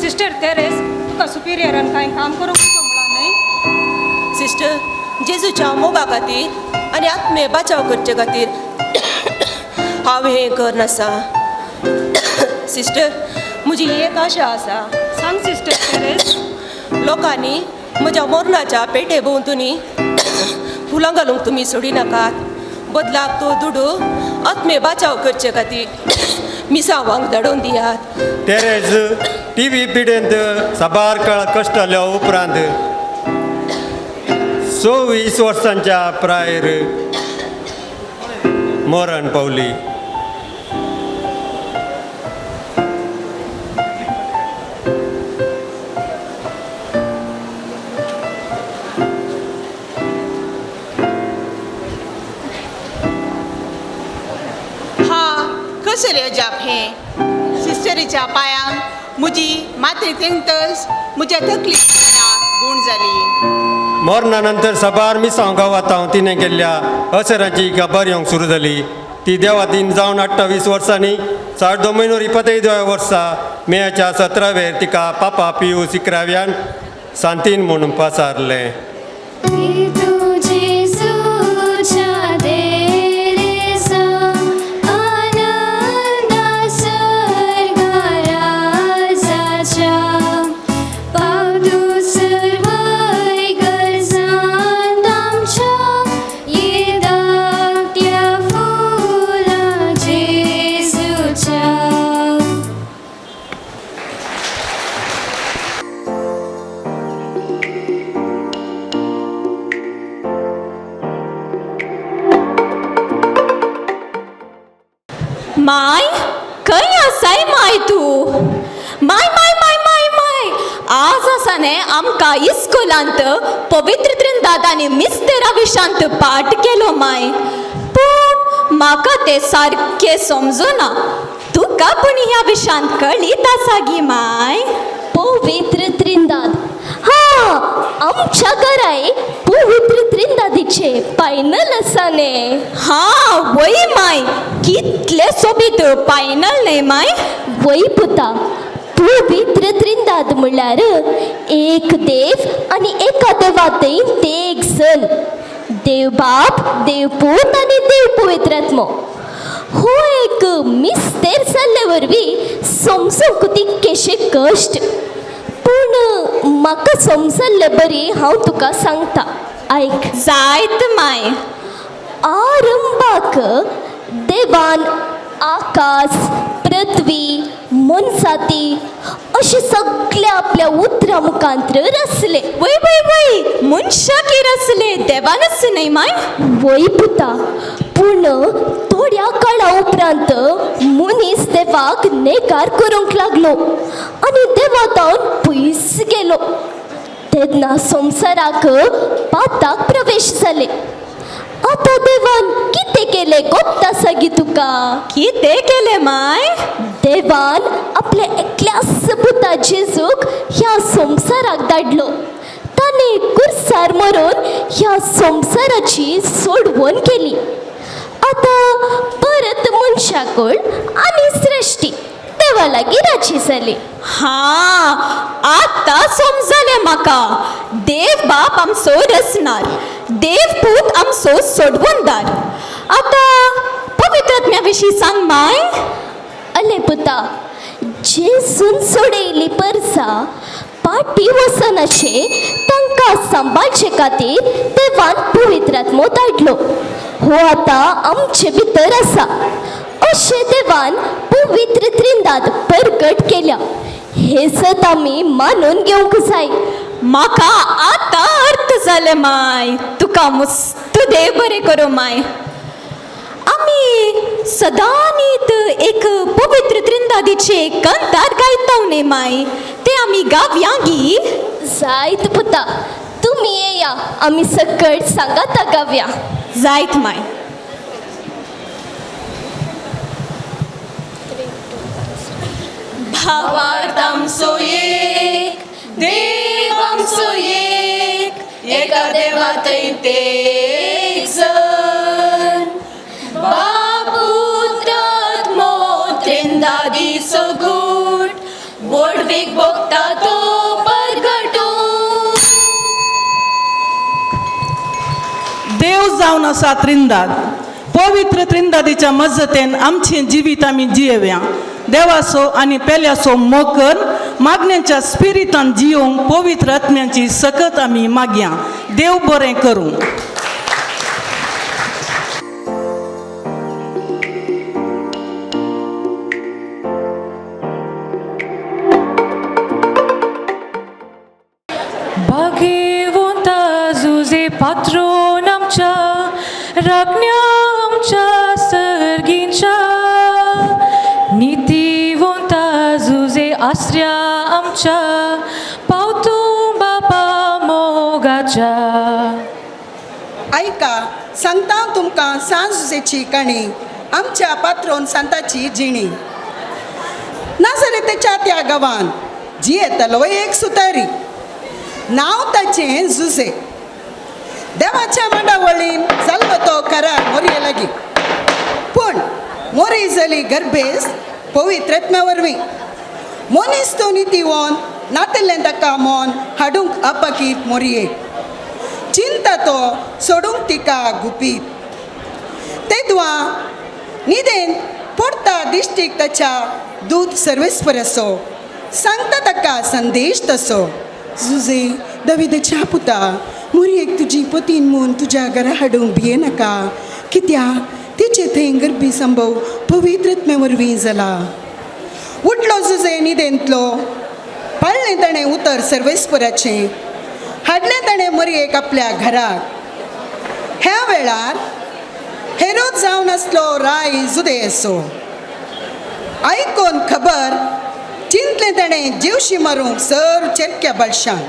सिस्टर तेरेस, तुका सुपिरियरान कांय काम करूंक म्हळां न्हय? सिस्टर, जेजूच्या मोगा खातीर आनी आत्मे बचाव करचे खातीर हांव हें करन आसा. सिस्टर, म्हजी एक आशा आसा. सांग सिस्टर तेरेस. लोकांनी म्हज्या मरणाच्या पेटे भोंवतणी फुलां घालूंक तुमी सोडिनाकात. बदलाक तो दुडू आत्मे बचाव करचे खातीर मिसांवांक धाडून दियात. तेरेज टी व्ही पिडेंत साबार काळ कश्टल्या उपरांत 26 वर्सांच्या प्रायर मरण पावली. हा कसले अजाप हें सिस्टरीच्या पायांक म्हजी मात्रे तेंगतस म्हज्या तकली गूण जाली. मरणा नंतर साबार मिसांव गांवांत हांव तिणें केल्ल्या असरांची खबर येवंक सुरू जाली. ती देवादीन जावन 28 वर्सांनी 60 म्हयनो 22 वर्सा मेच्या 17वेर तिका पापा पियूस 11व्यान सांतीन म्हूण पसारलें. माय खंय आसाय माय तूं? माय माय माय माय माय आज आसा न्ही आमकां इस्कुलांत पवित्र त्रिंदाद आनी मिस्तेरा विशांत पाठ केलो माय, पूण म्हाका तें सारकें समजुना. तुका पूण ह्या विशांत कळीत आसा गी माय? पवित्र त्रिंदाद हा आमच्या घराय पवित्र त्रिंदादीचे फायनल आसा न्ही. हा वय माय, कितले सोबीत फायनल न्ही माय? वय पुता, पवित्र त्रिंदाद म्हणल्यार एक देव आनी एका देवातय तेग सन, देव बाप, देव पूत आनी देव पवित्रात्मो. हो एक मिस्तेर जाल्ले वरवीं समजूंक तितकेशे कश्ट, पूण म्हाका समजल्ले बरी हांव तुका सांगता आयक. जायत माय. आरंभाक देवान आकाश, पृथ्वी, मनजाती अशें सगळे आपल्या उतरां मुखांत्र रचले. वय वय वय, मनशाक रचले देवानच न्हय माय? वय पुता, पूण थोड्या काळा उपरांत मनीस देवाक नेकार करूंक लागलो आनी देवा तावन पयस गेलो. तेन्ना संवसाराक पाताक प्रवेश जाले. आतां देवान कितें केलें गोत्त आसा गी तुका? कितें केलें माय? देवान आपल्या एकल्याच पुता जेजूक ह्या संवसाराक धाडलो. ताणें कुर्सार मरून ह्या संवसाराची सोडवण केली. आतां परत मनशाकूळ आनी सृश्टी देवा लागीं राजी जाली. हा आतां समजलें म्हाका, देव बाप आमचो रचणार, देव पूत आमचो सोडवणदार. आतां पवित्रात्म्या विशीं सांग माय. अले पुता, जेजून सोडयली परसा पाटी वचनाशे तांकां सांबाळचे खातीर देवान पवित्रात्मो धाडलो. हो आतां आमचे भितर आसा. अशें देवान पवित्र त्रिंदाद परगट केल्या. हें सत आमी मानून घेवंक जाय. म्हाका आतां अर्थ जालें माय. तुका मुस्त देव बरें करूं माय. आमी सदांनीत एक पवित्र त्रिंदादीचे कंतार गायता न्ही माय, ते आमी गावया गी? जायत पुता, तुमी येया आमी सकट सांगाता गावया. जायत माय. भावार्थ आमचो एक, देव आमचो एक, एका देवातय तेग जण, बाप पुत्र आत्मो त्रिंदादीचो गूट, व्हडवीक भोगता तो परगटून. देव जावन आसा त्रिंदाद. पवित्र त्रिंदादीच्या मजतेन आमचें जिवीत आमी जियेवया. देवाचो आनी पेल्याचो मोग करून मागण्यांच्या स्पिरितान जियोवंक पवित्र आत्म्याची सकत आमी मागया. देव बरें करूं. पात्रोन आमच्या राखण्या आमच्या सर्गींच्या नितीवंता जुजे आसऱ्या आमच्या पावतूं बापा मोगाच्या. आयका सांगता तुमकां सांज जुजेची काणी, आमच्या पात्रोन सांताची जिणी. नाजरेतेच्या त्या गांवान जियेतलो एक सुतारी, नांव ताचें जुजे. देवाच्या मांडावळीन जाल्लो तो करार मोरये लागीं, पूण मोरी जाली गर्भेस पवित्र आत्म्या वरवीं. मनीस तो नितीवन नातिल्लें ताका मन हाडूंक अपाकीत मोरये, चिंता तो सोडूंक तिका गुपीत. तेदवा निदेन पडता दिश्टीक ताच्या दूत सर्वेस्पराचो, सांगता ताका संदेश तसो, जुजे दविदच्या पुता, मोरयेक तुजी पतीन म्हूण तुज्या घरा हाडूंक भियेनाका, कित्याक तिचे थंय गर्भी संभव पवित्र आत्म्या वरवीं जाला. उठलो जुजे निदेंतलो, पाळ्ळें ताणें उतर सर्वेस्पराचें, हाडलें ताणें मोरयेक आपल्या घराक. ह्या वेळार हेरोद जावन आसलो राय जुदेसो. आयकोन खबर चिंतलें ताणें जीवशी मारूंक सर चेरक्या बालशान.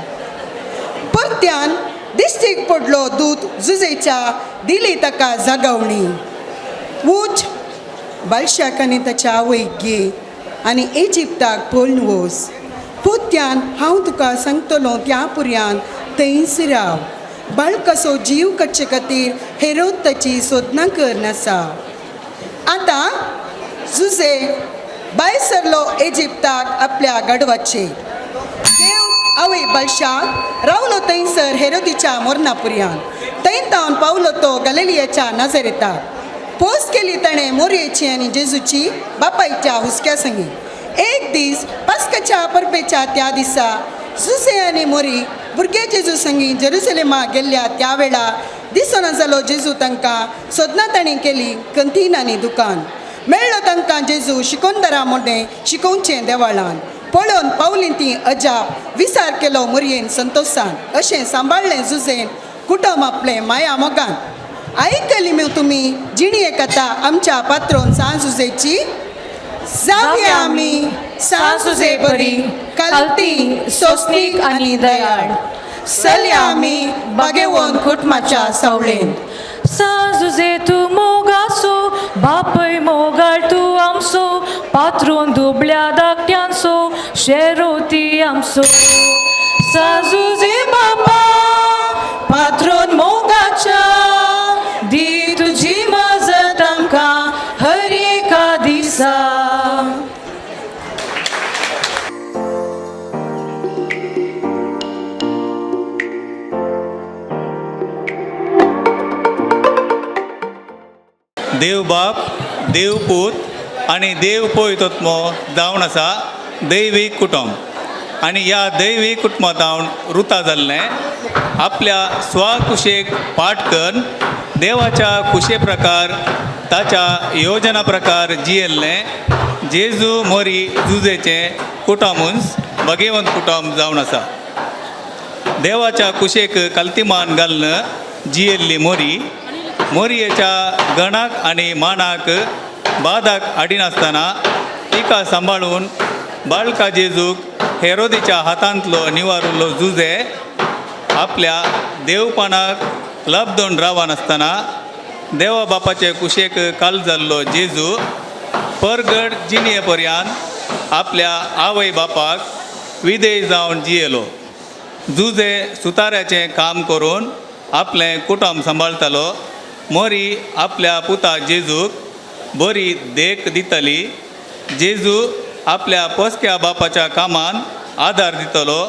परत्यान दिश्टीक पडलो दूत जुजेच्या, दिली ताका जागावणी. ऊच बालशाक आनी ताच्या आवयक घे आनी इजिप्ताक पळून वच. पोत्यान हांव तुका सांगतलो त्या पुरयान थंयच राव. बाळकाचो जीव काडचे खातीर हेरोद ताची सोदनां करनासा. आतां जुजे भायर सरलो इजिप्ताक आपल्या गाडवाचे. देव आवय बालशाक रावलो थंयसर हेरोदीच्या मोरना पुरयान. थंय तावन पावलो तो गलेलियाच्या नाजरेताक. पोस केली ताणें मोरयेची आनी जेजूची बापायच्या हुस्क्या संगी. एक दीस पास्काच्या परबेच्या त्या दिसा जुजे आनी मोरी भुरगे जेजू संगी जेरुसलेमा गेल्ल्या त्या वेळा दिसना जालो जेजू तांकां. सोदनां ताणें केली कंतीन आनी दुकान. मेळ्ळो तांकां जेजू शिकोंदरा मोडें शिकोवचें देवाळान. पळोवन पावलीं तीं अजाप, विचार केलो मोरयेन संतोशान. अशें सांबाळ्ळें जुजेन कुटुंब आपलें माया मोगान. आयकली मू तुमी जिणी कथा आमच्या पात्रोन सांज जुजेची. जावया आमी सांज जुजे बरी कालती सोसनीक आनी दयाळ. चलया आमी बागेवन कुटुंबाच्या सावळेन. सांजुजे तूं मोगासो बापय मोगाळ तूं आमचो पात्रोन दुबल्या धाकट्यांचो शेरोती आमचो. सांजुजे बापा पात्रोन मोगाच्या दी तुजी मजत आमकां हर एका दिसा. देव बाप, देव पूत आनी देव पवित्र जावन आसा दैवीक कुटुंब. आनी ह्या दैवीक कुटुंबांत जावन रुता जाल्लें आपल्या स्वकुशेक पाठ करून देवाच्या कुशे प्रकार ताच्या योजना प्रकार जियेल्लें जेजू मोरी जुजेचें कुटुंबूच भगेवंत कुटुंब जावन आसा. देवाच्या कुशेक कल्तिमान घालून जियेल्ली मोरी मोरयेच्या गणाक आनी मानाक बादाक हाडिनासतना तिका सांबाळून बाळका जेजूक हेरोदीच्या हातांतलो निवारुल्लो जुजे आपल्या देवपणाक लब्दून रावनासतना देवा बापाचे कुशेक काल जाल्लो जेजू परगट जिणये पर्यंत आपल्या आवय बापाक विदेय जावन जियेलो. जुजे सुताऱ्याचें काम करून आपलें कुटुंब सांबाळटालो. मोरी आपल्या पुता जेजूक बरी देख दितली. जेजू आपल्या पोसक्या बापाच्या कामान आदार दितलो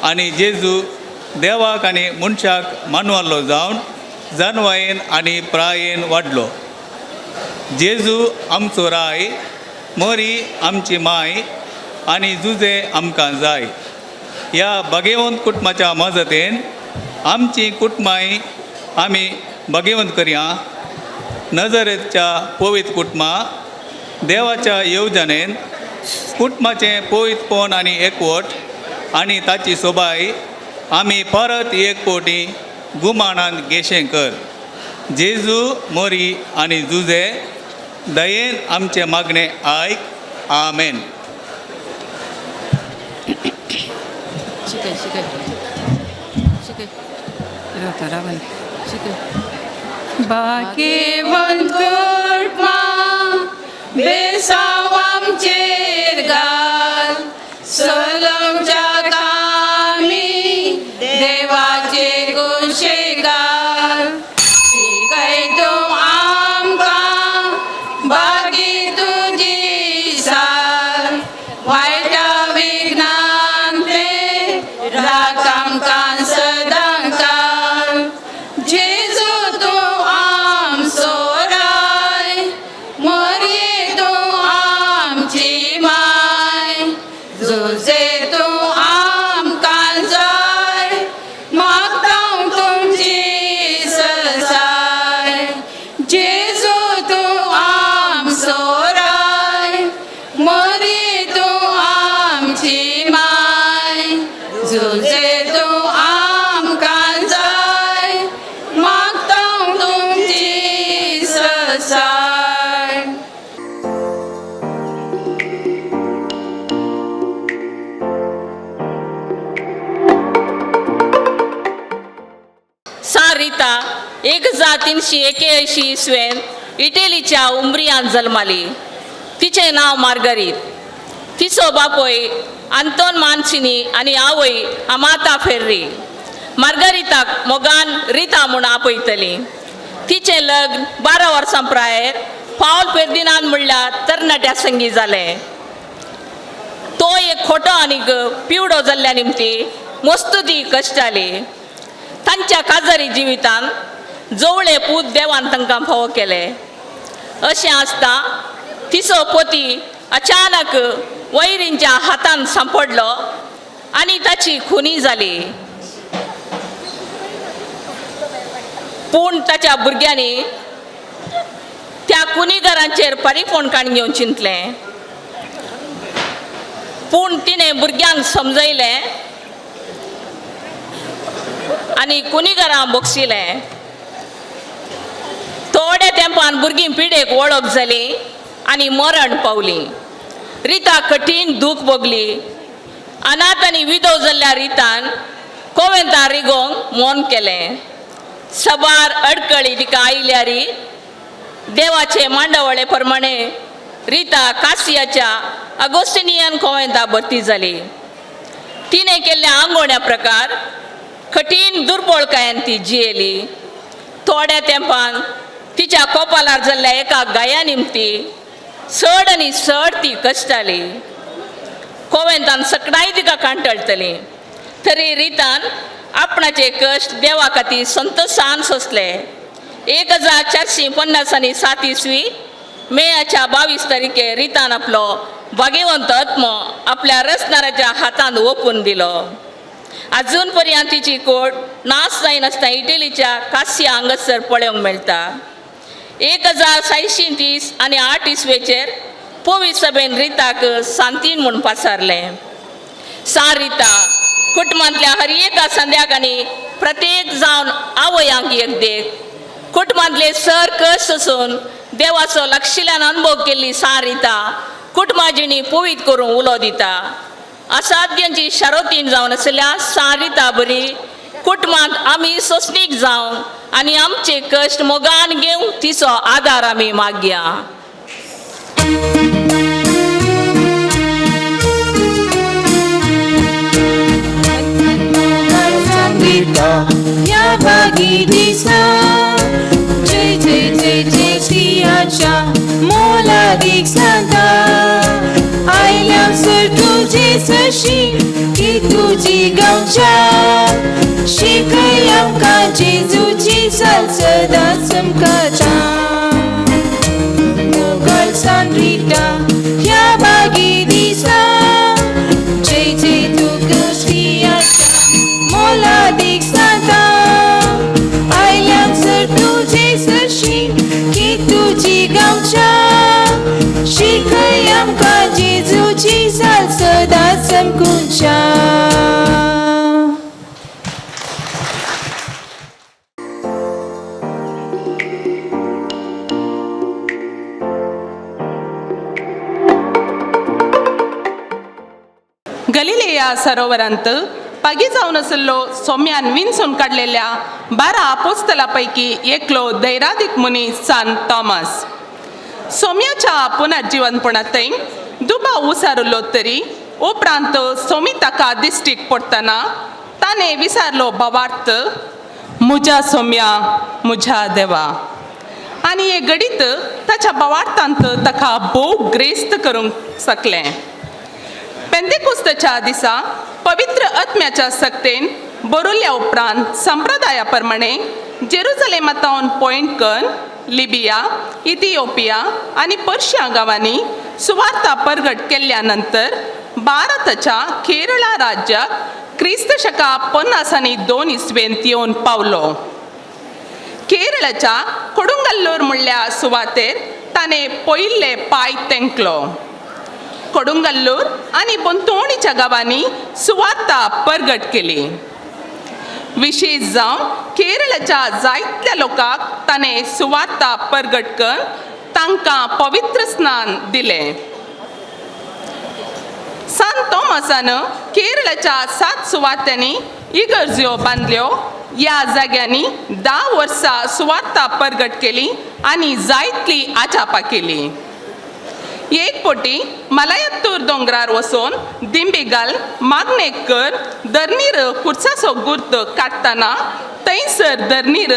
आनी जेजू देवाक आनी मनशाक मानवल्लो जावन जानवायेन आनी प्रायेन वाडलो. जेजू आमचो राय, मोरी आमची माय आनी जुजे आमकां जाय. ह्या भगेवंत कुटुंबाच्या मजतीन आमची कुटुंबांय आमी भगेवंत करया. नजरेच्या पवित्र कुटुंबां देवाच्या येवजणेन कुटुंबाचें पवित्रपण आनी एकवट आनी ताची सोबाय आमी परत एक कोटी गुमानान गेशें कर. जेजू मोरी आनी जुजे दयेन आमचें मागणें आयक. आमेन. शिकय शिकय शिकय रावता रावन शिकय. भाग्यवंत कुटुंबां बेसांव आमचेर घाल, सलमच्या कामी देवाचे कुशे घाल. शिकय तूं आमकां बागी तुजी साल, वायटा विघ्नांतले राख आमकां सदां काल. जेजू तूं आमचो राय, मोरी तूं आमची माय, जुजे तूं आमकां जाय, मागता तुमची ससाय. जेजू तूं आमचो राय, मोरी तूं आमची माय, जुजे तूं आमकां जाय, मागता तुमची ससाय. सा रिता 1381 इसवेन इटलीच्या उम्ब्रियांत जल्माली. तिचें नांव मार्गरीत. तिचो बापूय आंतोन मानसिनी आनी आवय अमाता फेर्री. मार्गरिताक मोगान रिता म्हूण आपयतली. तिचें लग्न 12 वर्सां प्रायेर पावल फेर्दिनांद म्हणल्यार तरणाट्या संगी जालें. तो एक खोटो आनी पिवडो जाल्ल्या निमती मस्तुदी कश्टाली. तांच्या काजारी जिवितांत जवळे पूत देवान तांकां फावो केले. अशें आसता तिचो पोती अचानक वैरींच्या हातान सांपडलो आनी ताची खुनी जाली. पूण ताच्या भुरग्यांनी त्या खुनीगरांचेर परिपोण काण घेवन चिंतलें. पूण तिणें भुरग्यांक समजयलें आनी खुनीगरां बोगशिलें. थोड्या तेंपान भुरगीं पिडेक वळख जाली आनी मरण पावली. रिता कठीण दूख भोगली. अनाथ आनी विधव जाल्ल्या रितान कोवेंता रिगोवंक मौन केलें. सबार अडकळी तिका आयल्यार देवाचे मांडवळे प्रमाणे रिता कासियाच्या अगोस्टिनियन कोवेंता भरती जाली. तिणें केल्ल्या आंगोण्या प्रकार कठीण दुर्बळकायेन ती जियेली. थोड्या तेंपान तिच्या कोपालार जाल्ल्या एका गाया निमती चड आनी चड ती कश्टाली. कोवेंतान सकडाय तिका कांटळटली. तरी रितान आपणाचे कश्ट देवा खातीर संतोशान सोंसले. 1450 आनी 7 इसवी मेयाच्या 22 तारखे रितान आपलो भाग्यवंत आत्मो आपल्या रचणाऱ्याच्या हातांत ओपून दिलो. अजून पर्यंत तिची कोट नाश जायनासतना इटलीच्या कासिया हांगासर पळोवंक मेळटा. 1630 आनी 8 इसवेचेर पवित्र सभेन रिताक सांतीन म्हूण पासारलें. सा रिता कुटुंबांतल्या हर एका संध्याकांनी प्रत्येक जावन आवयांक एक देख. कुटुंबांतले सर कश्ट सोसून देवाचो लागशिल्ल्यान अनुभव केल्ली सा रिता कुटुंबा जिणी पवित्र करूंक उलो दिता. असाध्यांची शरोतीन जावन आशिल्ल्या सा रिता बरी कुटुंबांत आमी सोंसणीक जावन आनी आमचे कश्ट मोगान घेवंक तिचो आदार आमी मागया. ह्या बागी दिसा जय जय जय जय सियाच्या मोलादीक सांता आयल्या सर तुजे सशी की तुजी गांवच्या शिकय आमकां जेजूची साल सदां चमकता. मोगल सान रिता ह्या बागी दिसा जय जय तुका सियाच्या मोलादीक सांता आयल्या सर तुजे सशी की तुजी गांवच्या शिकय आमकां जेजूची साल सदां चमकुच्या. गलिलिया सरोवरांत पागी जावन आशिल्लो सोम्यान विंचून काडलेल्या 12 आपोस्तला पैकी एकलो दैरादीक मुनी सान थॉमस. सोम्याच्या पुनर्जीवनपणांतय दुबाव उसारुल्लो तरी उपरांत सोमी ताका दिश्टीक पडटना ताणें विचारलो भावार्थ, म्हज्या सोम्या म्हज्या देवा. आनी हे घडीत ताच्या भावार्थांत ताका भोव ग्रेस्त करूंक शकलें. पेंतेकुस्ताच्या दिसा पवित्र आत्म्याच्या सक्तेन बरोवल्या उपरांत संप्रदाया प्रमाणे जेरुजलेमांतावन पॉयंट कन लिबिया, इथिओपिया आनी पर्शिया गांवांनी सुवार्ता परगट केल्ल्या नंतर भारताच्या केरळा राज्याक क्रिस्त शका 52 इस्वेंत येवन पावलो. केरळाच्या कोडुंगल्लूर म्हणल्या सुवातेर ताणें पयिल्ले पांय तेंकलो. कोडुंगल्लूर आनी बोंतोणीच्या गांवांनी सुवार्ता परगट केली. विशेश जावन केरळाच्या जायत्या लोकांक ताणें सुवार्ता परगट करून तांकां पवित्र स्नान दिलें. सान थॉमसान केरळाच्या 7 सुवात्यांनी इगर्ज्यो बांदल्यो. ह्या जाग्यांनी 10 वर्सां सुवार्ता परगट केली आनी जायतली आचापां केली. एक पोटी मलयत्तूर दोंगरार वचून दिंबीगाल मागणेक कर धरणीर खुर्साचो गुर्त काडटना थंयसर धरणीर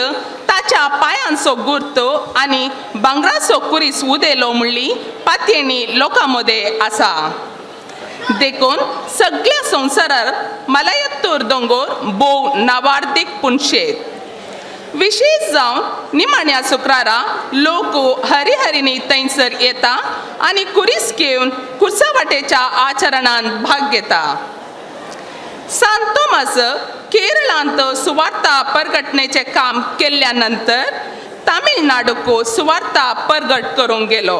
ताच्या पांयांचो गुर्त आनी भांगराचो कुरीस उदेलो म्हणली पातयेणी लोकां मदें आसा. देखून सगळ्या संवसारार मलयत्तूर दोंगोर भोव नावार्दीक पुनशेत. विशेश जावन निमाण्या शुक्रारा लोक हरिहरिनी थंयसर येता आनी कुरीस घेवन कुर्सा वाटेच्या आचरणांत भाग घेता. सान थॉमस केरळांत सुवार्ता परगटणेचें काम केल्ल्या नंतर तामिळनाडूक सुवार्ता परगट करूंक गेलो.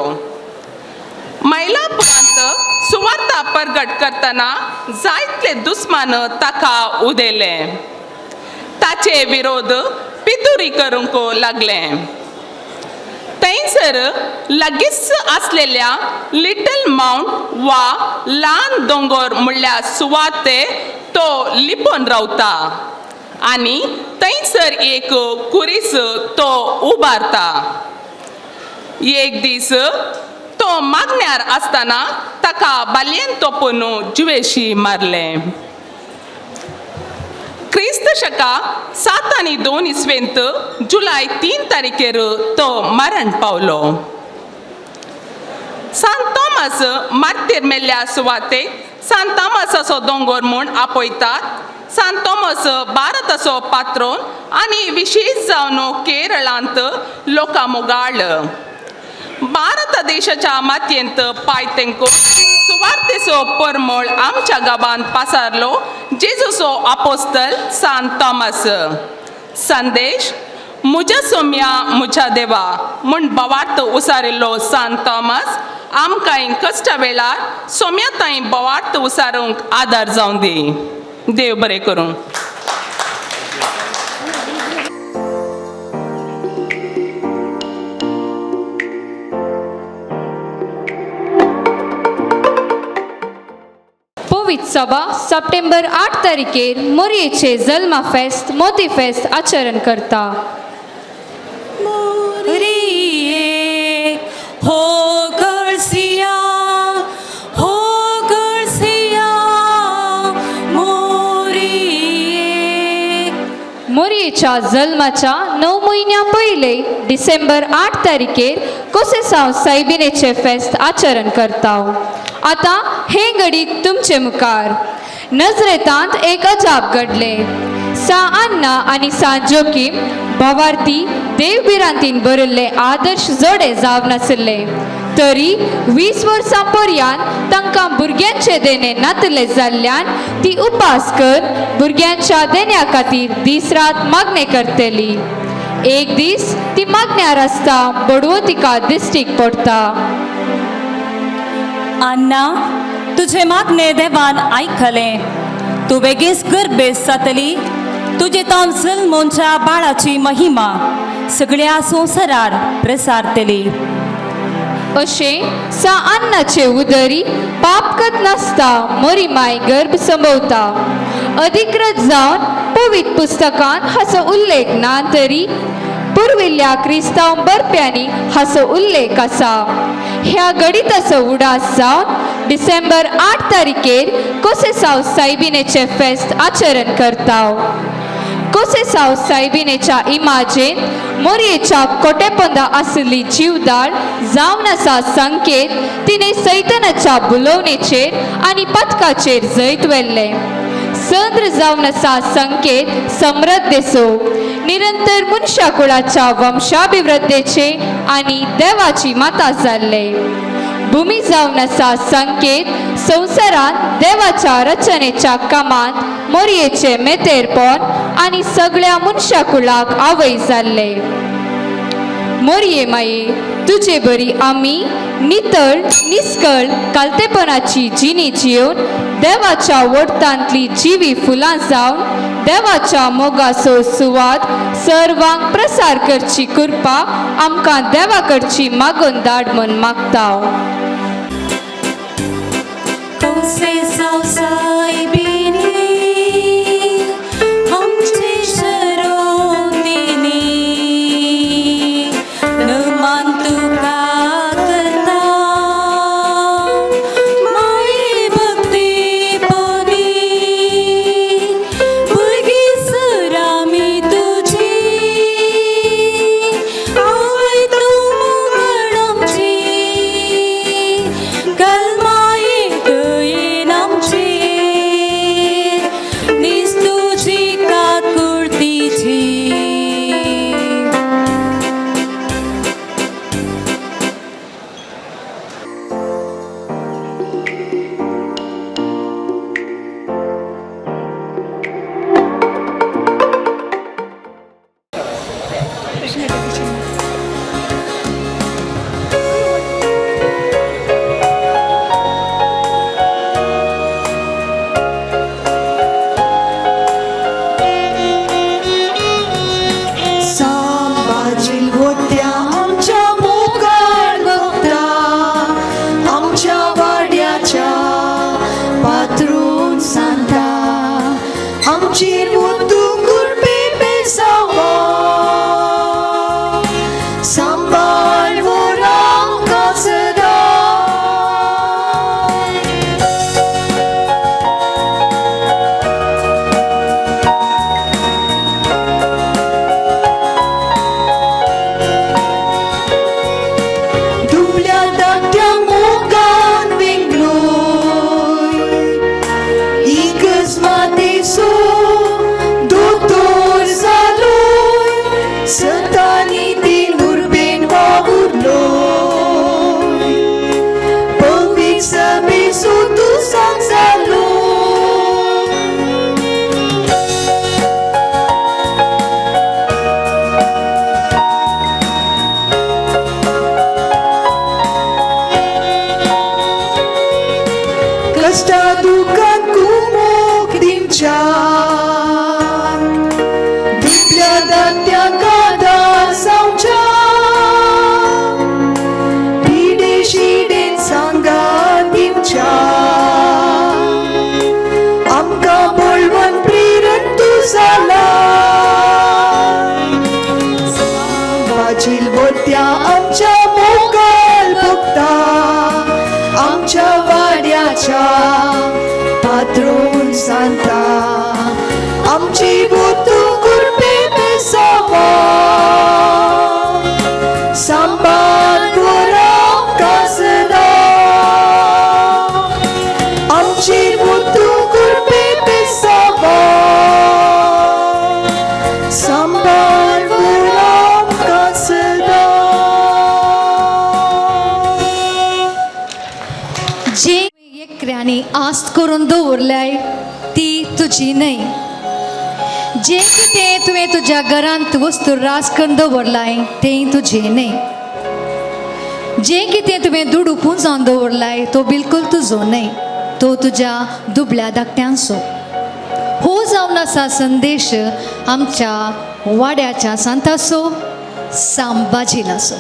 मैलापुरांत सुवार्ता परगट करतना जायतले दुस्मान ताका उदेले. ताचे विरोध पितुरी करूंक लागले. थंयसर लागींच आसलेल्या लिटल मावंट वा ल्हान दोंगर म्हणल्या सुवाते तो लिपोन रावता आनी थंयसर एक कुरीस तो उबारता. एक दीस तो मागण्यार आसतना ताका बालयेन तोपून जिवेशी मारलें. क्रिस्त शका 7 आणि 2 इस्वेंत जुलय 3 तारखेर तो मरण पावलो. सान थॉमस मार्तीर मेल्ल्या सुवातेक सान थॉमसाचो दोंगोर म्हूण आपयतात. सान थॉमस भारताचो पात्रोन आनी विशेश जावन केरळांत लोकां मोगाळ. भारत देशाच्या मातयेंत पांय तेंकून सुवार्तेचो परमळ आमच्या गांवांत पासारलो जेजूचो आपोस्तल सान थॉमस. संदेश म्हज्या सोम्या म्हज्या देवा म्हूण भावार्थ उसारिल्लो सान थॉमस आमकांय कश्टा वेळार सोम्या तांय भावार्थ उसारूंक आदार जावं दी. देव बरें करूं. पवित्र सभा सप्टेंबर 8 तारखेर मोरयेचे जल्मा फेस्त मोती फेस्त आचरण करता. मोरिये हो गळसिया हो गळसिया मोरिये. मोरयेच्या जल्माच्या 9 म्हयन्या पयले डिसेंबर 8 तारखेर कोसेसांव सायबिनेचे फेस्त आचरण करता. आतां हे घडीक तुमचे मुखार नजरेतांत एक अजाप घडलें. सा अन्ना आनी सा जोकीम भावार्थी देवभिरांतीन भरिल्ले आदर्श जोडे जावन आशिल्ले तरी 20 वर्सां पर्यंत तांकां भुरग्यांचे देणें नातले जाल्ल्यान ती उपास कर भुरग्यांच्या देण्या खातीर दीस रात मागणें करतली. एक दीस ती मागण्यार आसता बडवो तिका दिश्टीक पडटा. अन्ना, तुझे मागणे देवान आयकलें. तूं बेगीच गर्भेस जातली. तुजे तावन जल्मोनच्या बाळाची महिमा सगळ्या संवसारार प्रसारतली. अशें सा अन्नाचे उदरी पापकत नासता मोरी माय गर्भ संभवता. अधिकृत जावन पवित्र पुस्तकांत हाचो उल्लेख ना तरी पुर्विल्ल्या क्रिस्तांव बरप्यांनी हाचो उल्लेख आसा. ह्या गणिताचो उडास जावन डिसेंबर 8 तारखेर कोसेसांव सायबिनेचें फेस्त आचरण करता. कोसेसांव सायबिनेच्या इमाजेन मोरयेच्या कोटेपोंदा आशिल्ली जिवदाळ जावन आसा संकेत तिणें सैतनाच्या बुलोवणेचेर आनी पथकाचेर जैत व्हेल्लें. संद्र जावन आसा संकेत समृद्धेचो निरंतर मनशा कुळाच्या वंशाभिवृद्धेचे आनी देवाची माता जाल्ले. भूमी जावन आसा संकेत संवसारांत देवाच्या रचनेच्या कामांत मोरयेचे मेतेरपण आनी सगळ्या मनशा कुळाक आवय जाल्ले. मोरये माये तुजे बरी आमी नितळ निस्कळ कालतेपणाची जिणी जिवन देवाच्या वोडतांतली जिवी फुलां जावन देवाच्या मोगाचो सुवाद सर्वांक प्रसार करची कृपा आमकां देवा कडची मागून धाड म्हूण मागता. आस्त करून दवरल्याय ती तुजी न्हय. जें कितें तुवें तुज्या घरांत वस्तू रास करून दवरलाय तें तुजें न्हय. जें कितें तुवें दुडू पुंजावन दवरलाय तो बिलकुल तुजो न्हय, तो तुज्या दुबळ्या धाकट्यांचो. हो जावन आसा संदेश आमच्या वाड्याच्या सांताचो सांबाजिलाचो.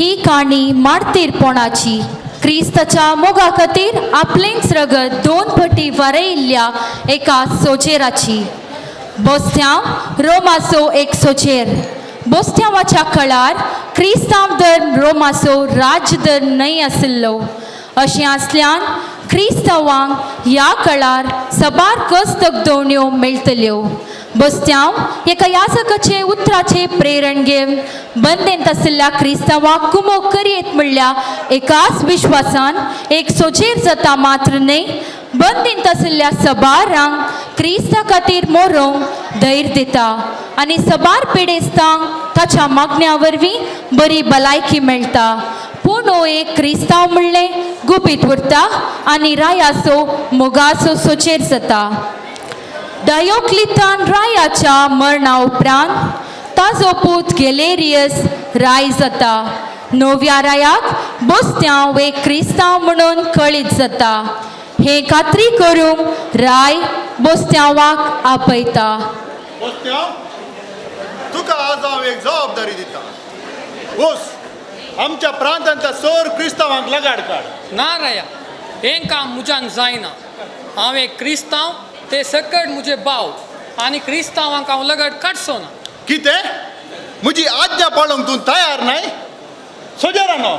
ही काणी मार्तीरपणाची. क्रिस्ताच्या मोगा खातीर आपलेंच रगत 2 पटी वारयिल्ल्या एका सोजेराची. बोस्त्यांव रोमाचो एक सोजेर. बोस्त्यांवाच्या कळार क्रिस्तांव धर्म रोमाचो राजधर्म न्हय आशिल्लो. अशें आसल्यान क्रिस्तांवांक ह्या कळार सबार कस्तकदोवण्यो मेळटल्यो. बोस्त्यांव एका याजकाचे उतराचे प्रेरण घेवन बंदेंत आशिल्ल्या क्रिस्तांवाक कुमोक करयेत म्हणल्या एकाच विश्वासान एक सोजेर जाता मात्र न्हय, बंदींत आशिल्ल्या सबारांक क्रिस्ता खातीर मोरोंक धैर्य दिता आनी सबार पिडेस्तांक ताच्या मागण्या वरवीं बरी भलायकी मेळटा. पूण हो एक क्रिस्तांव म्हणलें गुपीत उरता आनी रायाचो मोगाचो सोचेर जाता. डायोक्लितान रायाच्या मरणा उपरांत ताजो पूत गॅलेरियस राय जाता. नव्या रायाक बोस्त्यांव एक क्रिस्तांव म्हणून कळीत जाता. हे खात्री करूंक राय बोस्त्यांवाक आपयता. बोस्त्यांव, तुका आज हांव एक जबाबदारी दिता. वोस आमच्या प्रांतांतल्या सोर क्रिस्तांवांक लगाड काड. ना राया, हें काम म्हज्यान जायना. हांव एक क्रिस्तांव, ते सकट म्हजे भाव आनी क्रिस्तांवांक हांव लगड काडचो ना. कितें? म्हजी आज्ञा पाळूंक तूं तयार न्हय? सोजेरानो,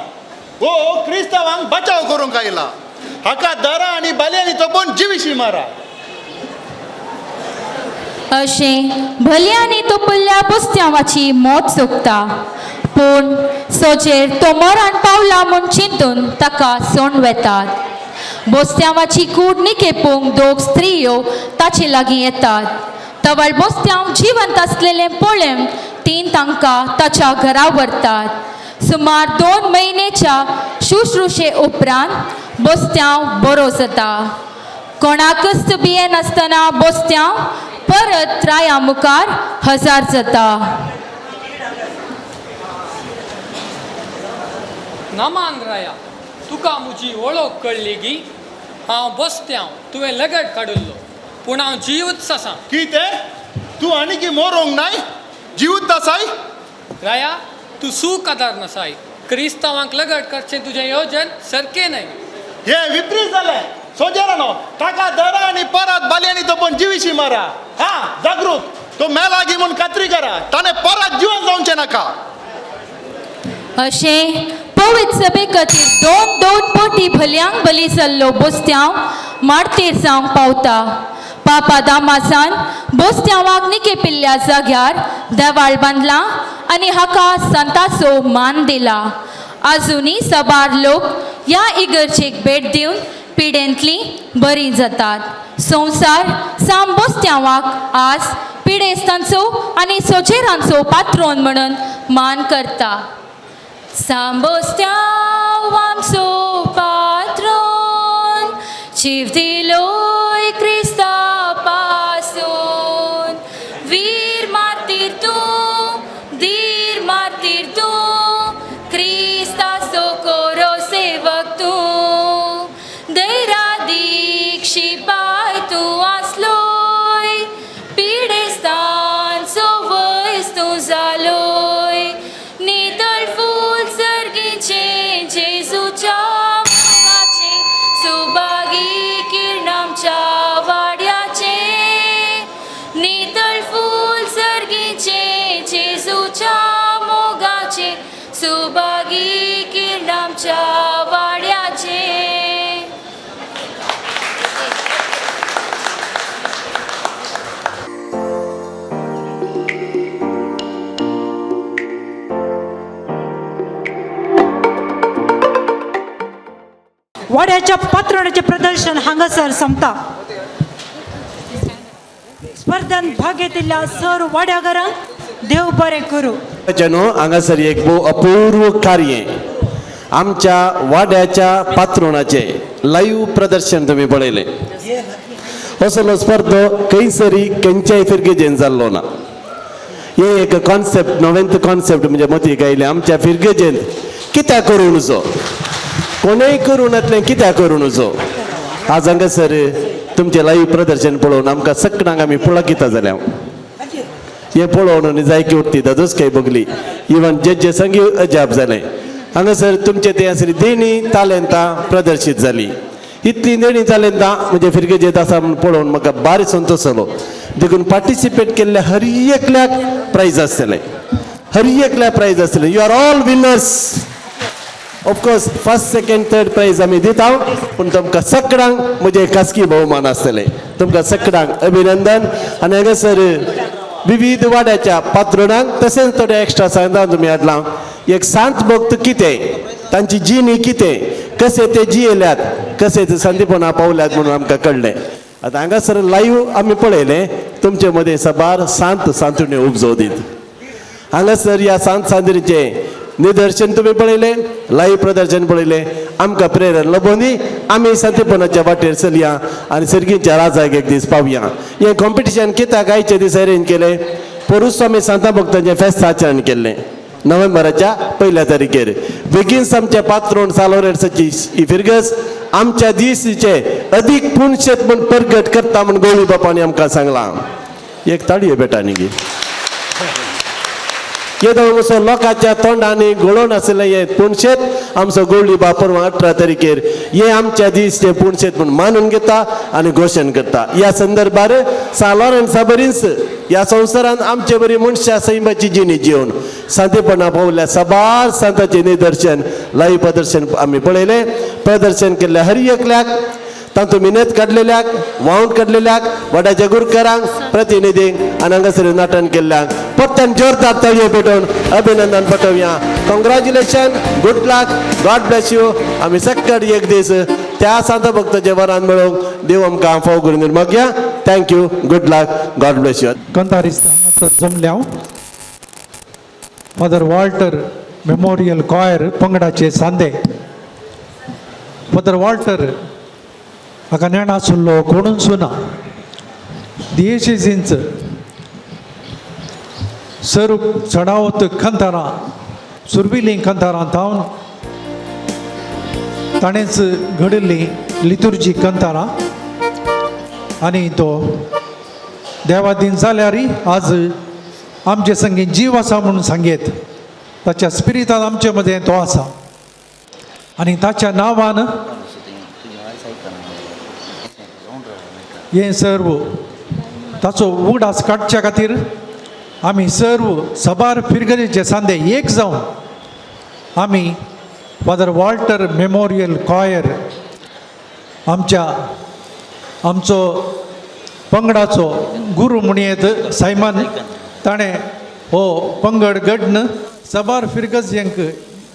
हो क्रिस्तांवांक बचाव करूंक आयला. हाका दरा आनी बाल्यांनी तोपून जिविशी मारा. अशें भल्यांनी तोपल्ल्या बोस्त्यांवाची मौत सोंपता. पूण सोजेर तो मरण पावला म्हूण चिंतून ताका सोण वेतात. बोस्त्यांवाची कूड निकेपूंक 2 स्त्रियो ताचे लागीं येतात. तवळ बोस्त्यांव जिवंत आसलेलें पळोवन तीन तांकां ताच्या घरा व्हरतात. सुमार 2 म्हयन्याच्या शुश्रुशे उपरांत बोस्त्यांव बरो जाता. कोणाकच भियेनासतना बोस्त्यांव परत राया मुखार हजार जाता. नमान राया, तुका म्हजी वळख कळ्ळी गी? हांव बोस्त्यांव, तुवें लगड काडिल्लो, पूण हांव जिवूच आसा. कितें? तूं आनीक मोरोंक नाय? जिवूच आसाय? राया, तूं सूख आदार नासाय. क्रिस्तांवांक लगड करचें तुजें योजन सारकें न्हय. हें विपरीत जालें. सोजेरानो, ताका दरा आनी परत बाल्यांनी तोपून जिविशी मारा. हा, जागृत, तो मेला गी म्हूण खात्री करा. ताणें परत जिवन जावचें नाका. अशें पवित्र सभे खातीर 2-2 पटी भल्यांक बली जाल्लो बोस्त्यांव मार्तीर जावंक पावता. पापा दामासान बोस्त्यांवाक निकेपिल्ल्या जाग्यार देवाळ बांदला आनी हाका संताचो मान दिला. आजुनूय सबार लोक ह्या इगर्जेक भेट दिवन पिडेंतलीं बरीं जातात. संवसार साम बोस्त्यांवाक आज पिडेस्तांचो आनी सोजेरांचो पात्रोन म्हणून मान करता. सांबोस्त्यांव आमचो पात्रोन, जीव दिलोय क्रिस्ता पासून. वीर मार्तीर तूं, धीर मार्तीर तूं, क्रिस्ताचो कोरो सेवक तूं. दैरा दीक्षी पाय तूं आसलोय, पिडेस्तांचो वयस तूं जालोय. नितळ फूल सर्गीचें जेजूच्या मोगाचें, सुभागी किरण आमच्या वाड्याचें. नितळ फूल सर्गीचें जेजूच्या मोगाचें, सुभागी किरण आमच्या वाड्याचें. वाड्याच्या पात्रणाचें प्रदर्शन हांगासर सोंपता. स्पर्धेंत भाग घेतिल्ल्या सर वाड्याघरांक देव बरें करूं. न्हू हांगासर एक भोव अपूर्व कार्य आमच्या वाड्याच्या पात्रोणाचें लायव्ह प्रदर्शन तुमी पळयलें. असलो स्पर्धो खंयसरी खंयच्याय फिरगेजेन जाल्लो ना. हे एक कॉन्सेप्ट, नवेंत कॉन्सेप्ट म्हणजे मतीक आयलें आमच्या फिरगेजेन कित्याक करूं नजो, कोणेय करूं नातलें कित्याक करूं नजो. आज हांगासर तुमचें लायव्ह प्रदर्शन पळोवन आमकां सगळ्यांक आमी पुळकिता जाल्या. हें पळोवन जायकी उरती दादोस काय बगली इवन जे जे संगी अजाप जालें. हांगासर तुमचे ते आसली देणी तालेंतां प्रदर्शीत जाली. इतली देणी तालेंतां म्हणजे फिरगेजेत आसा म्हूण पळोवन म्हाका बारी संतोश जालो. देखून पार्टिसिपेट केल्ल्या हर एकल्याक प्रायज आसतलें, हर एकल्याक प्रायज आसतलें. You are all winners. Of course first second third prize आमी दिता, पूण तुमकां सगळ्यांक म्हजें खासगी भोवमान आसतलें. तुमकां सगळ्यांक अभिनंदन. आनी हांगासर विविध वाड्याच्या पात्रोणांक तशेंच थोडे एक्स्ट्रा सांगता तुमी हाडलां. एक सांत भक्त कितें, तांची जिणी कितें, कशें ते जियेल्यात, कशें ते संदीपणा पावल्यात म्हणून आमकां कळ्ळें. आतां हांगासर लायव्ह आमी पळयलें तुमचे मदें साबार सांत सांतुण्यो उपजो दीत. हांगासर ह्या सांत सांतरीचें निदर्शन तुमी पळयलें, लायव्ह प्रदर्शन पळयलें. आमकां प्रेरणा लबोनी आमी संतीपणाच्या वाटेर चलया आनी सर्गीच्या राजाक एक दीस पावया. हें कॉम्पिटिशन कित्याक आयचे दीस अरेंज केलें? पोरूस आमी सांता भक्तांचें फेस्त आचरण केल्लें नोव्हेंबराच्या 1 तारखेर. बेगीन आमचे पात्रोण सालोरेट्साची ही फिरगज आमच्या दीसचे अदीक पुणशेत म्हूण परगट करता म्हूण गोळी बापांनी आमकां सांगलां. एक ताळयो बेटा न्ही येदो असो लोकांच्या तोंडांनी घोळोवन आशिल्लें हें पुणशेत आमचो गोवळी बाप परवां 18 तारखेर हे आमच्या दीस ते पुणशेत म्हूण मानून घेता आनी घोशण करता. ह्या संदर्भार सा लॉरन्सा बरीच ह्या संवसारांत आमचे बरी मनशां सैमाची जिणी जिवन सांतेपणा पावल्या साबार सांताचें निदर्शन लायव्ह प्रदर्शन आमी पळयलें. प्रदर्शन केल्ल्या हर एकल्याक, तातूंत मिनत काडलेल्याक, वावंट काडलेल्याक, वडाच्या गुरकरांक, प्रतिनिधींक आनी हांगासर नाटन केल्ल्यांक परत्यान जोरदार ताळयो पेटोवन अभिनंदन पटोवया. Congratulation, good luck, God bless you. आमी सक्कड एक दीस त्या सांत भक्ताच्या वरान मेळोवंक देव आमकां फाव करून मागया. Thank you, good luck, God bless you. कंतारिस्त हांगासर जमल्या फादर वॉल्टर मेमोरियल कॉयर पंगडाचे सांदे. फादर वॉल्टर हाका नेणा आशिल्लो कोणूच ना. दियेशेजींच सर चडावत खंतारां सुरविलीं कंतारां थावन ताणेंच घडिल्लीं लितुर्जी कंतारां आनी तो देवादीन जाल्यार आज आमचे संगी जीव आसा म्हणून सांगयत. ताच्या स्पिरितान आमचे मदें तो आसा आनी ताच्या नांवान हें सर्व ताचो उगडास काडच्या खातीर आमी सर्व साबार फिरगजेचे सांदे एक जावन आमी फादर वॉल्टर मेमोरियल कॉयर आमच्या आमचो पंगडाचो गुरू म्हणयेत सायमन ताणें हो पंगड घडन साबार फिरगजयांक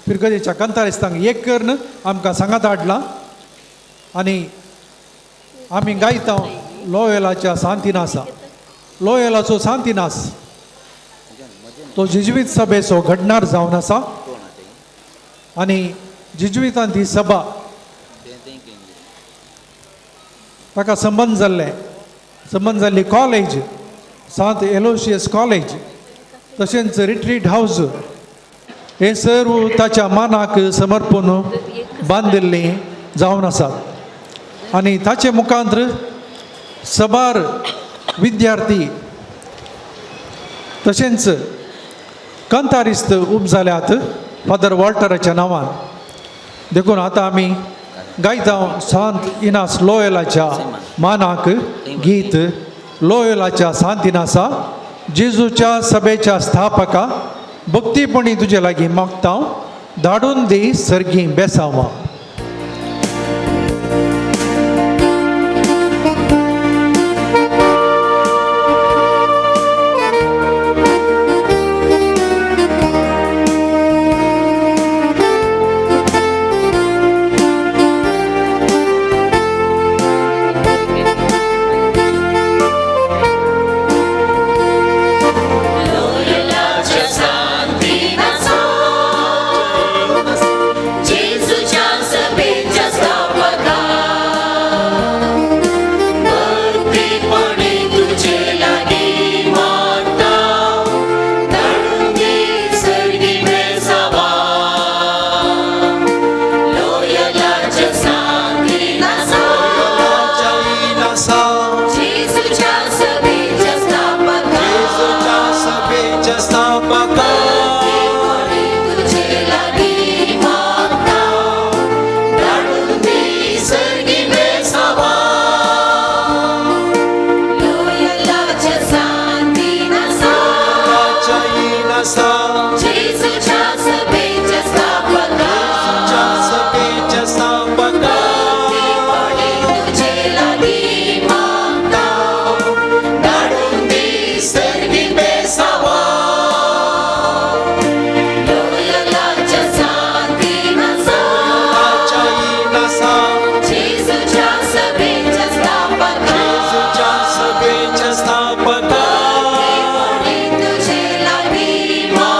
फिरगजेच्या कंतारिस्तांक एक करून आमकां सांगात हाडला आनी आमी गायता लोयलाच्या सांतिनासा. लोयलाचो सांतिनास तो जिजवीत सभेचो घडणार जावन आसा आनी जिजवितान ती सभा ताका संबंद जाल्लें संबंद जाल्ली कॉलेज सांत एलोशियस कॉलेज तशेंच रिट्रीट हावज हे सर्व ताच्या मानाक समर्पण बांदिल्लीं जावन आसात आनी ताचे मुखांत्र साबार विद्यार्थी तशेंच कंतारिस्त उब जाल्यात फादर वॉल्टराच्या नांवान. देखून आतां आमी गायता सांत इनास लोयलाच्या मानाक गीत लोयलाच्या सांत इनासा जेजूच्या सभेच्या स्थापका भक्तीपणी तुजे लागीं मागता धाडून दी सर्गी बेसांवां. Loyolaच्या सांतिनाचो, जेजूच्या नासा, जेजूच्या सभेच्या स्थापका, जेजूच्या सभेच्या स्थापका, तुझे लागीं मागता, धाडून दी सर्गी बेसावा. लोयलाच्या सांतिनासा, लोयलाच्या इनासा, जेजूच्या सभेच्या स्थापका, जेजूच्या सभेच्या स्थापका, तुझे लागीं मागता,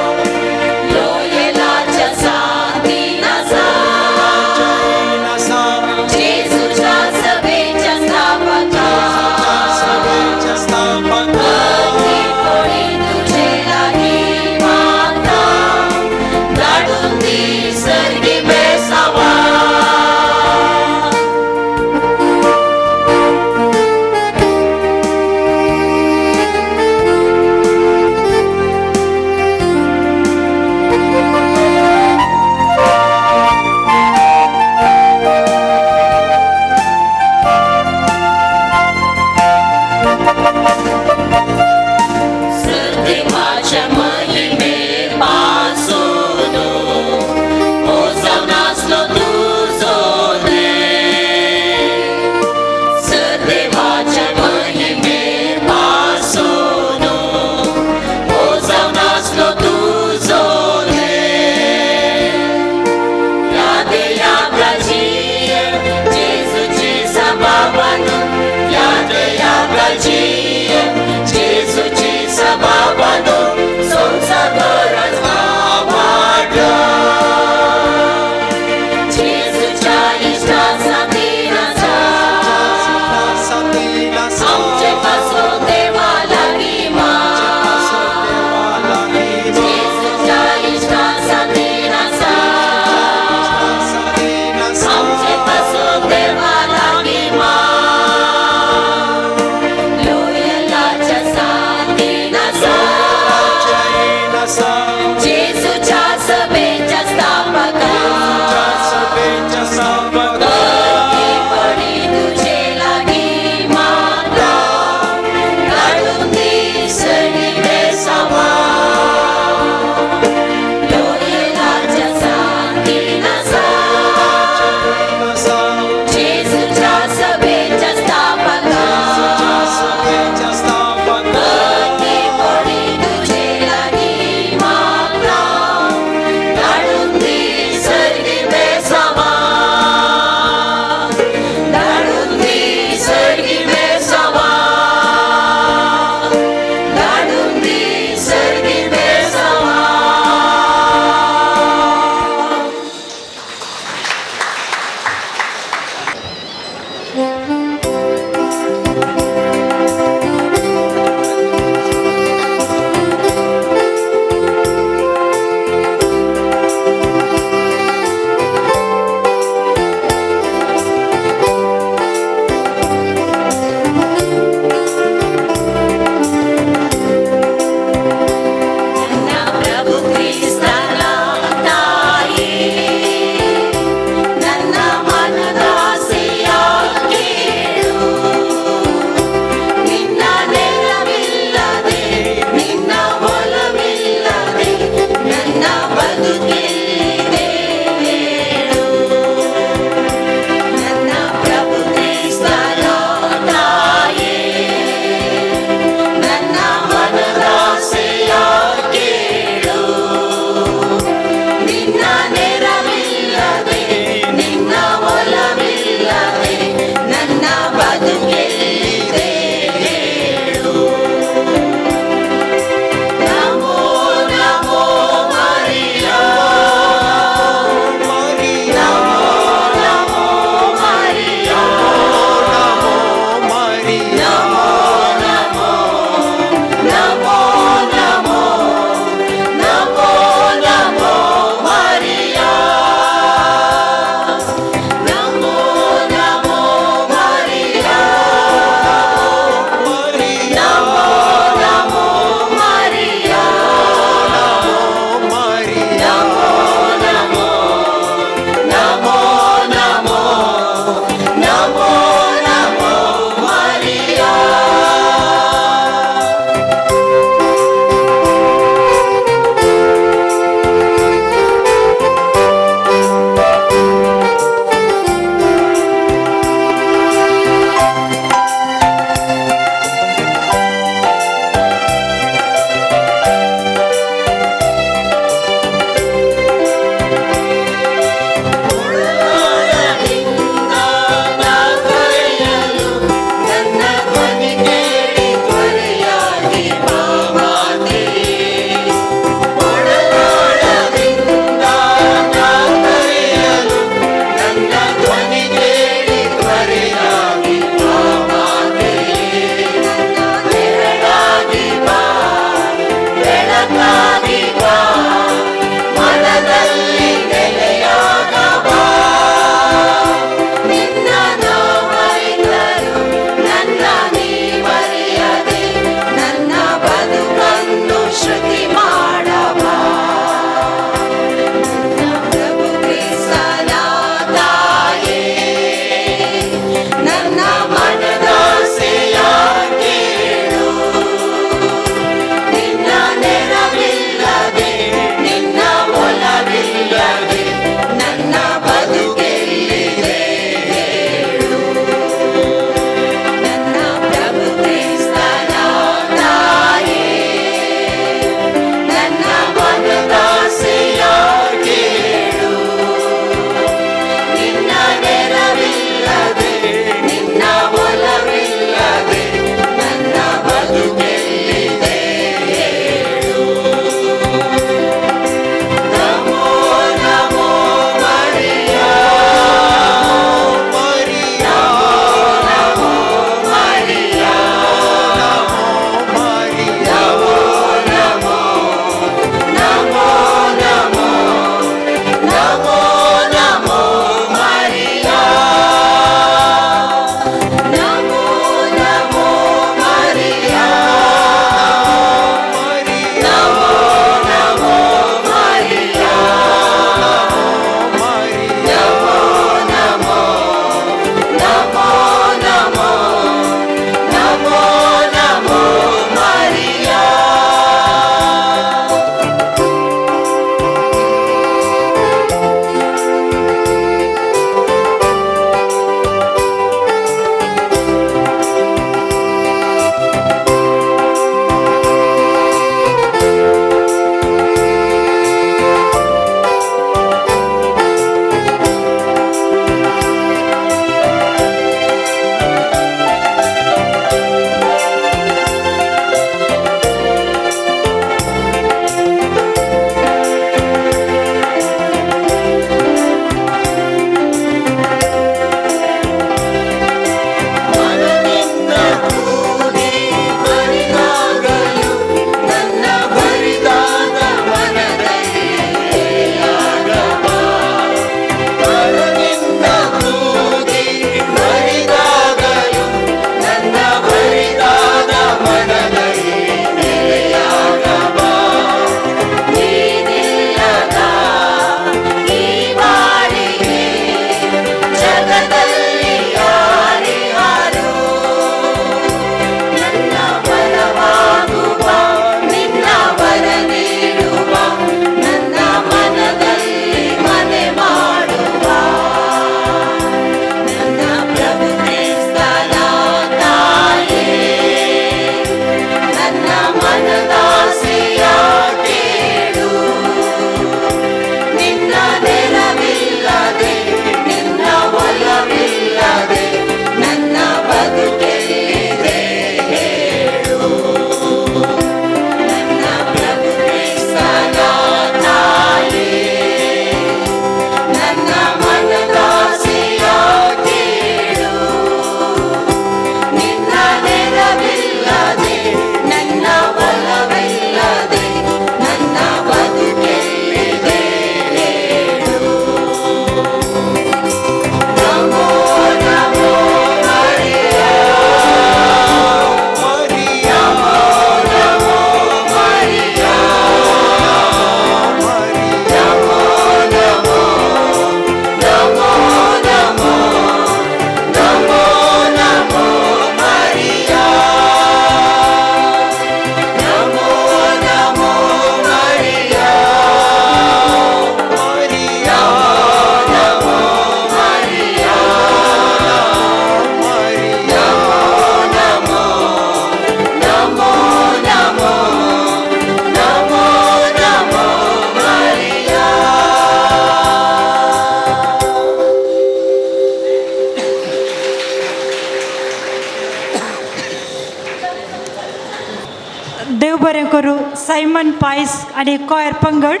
देव बरें करूं सायमन पायस आनी कॉयर पंगड.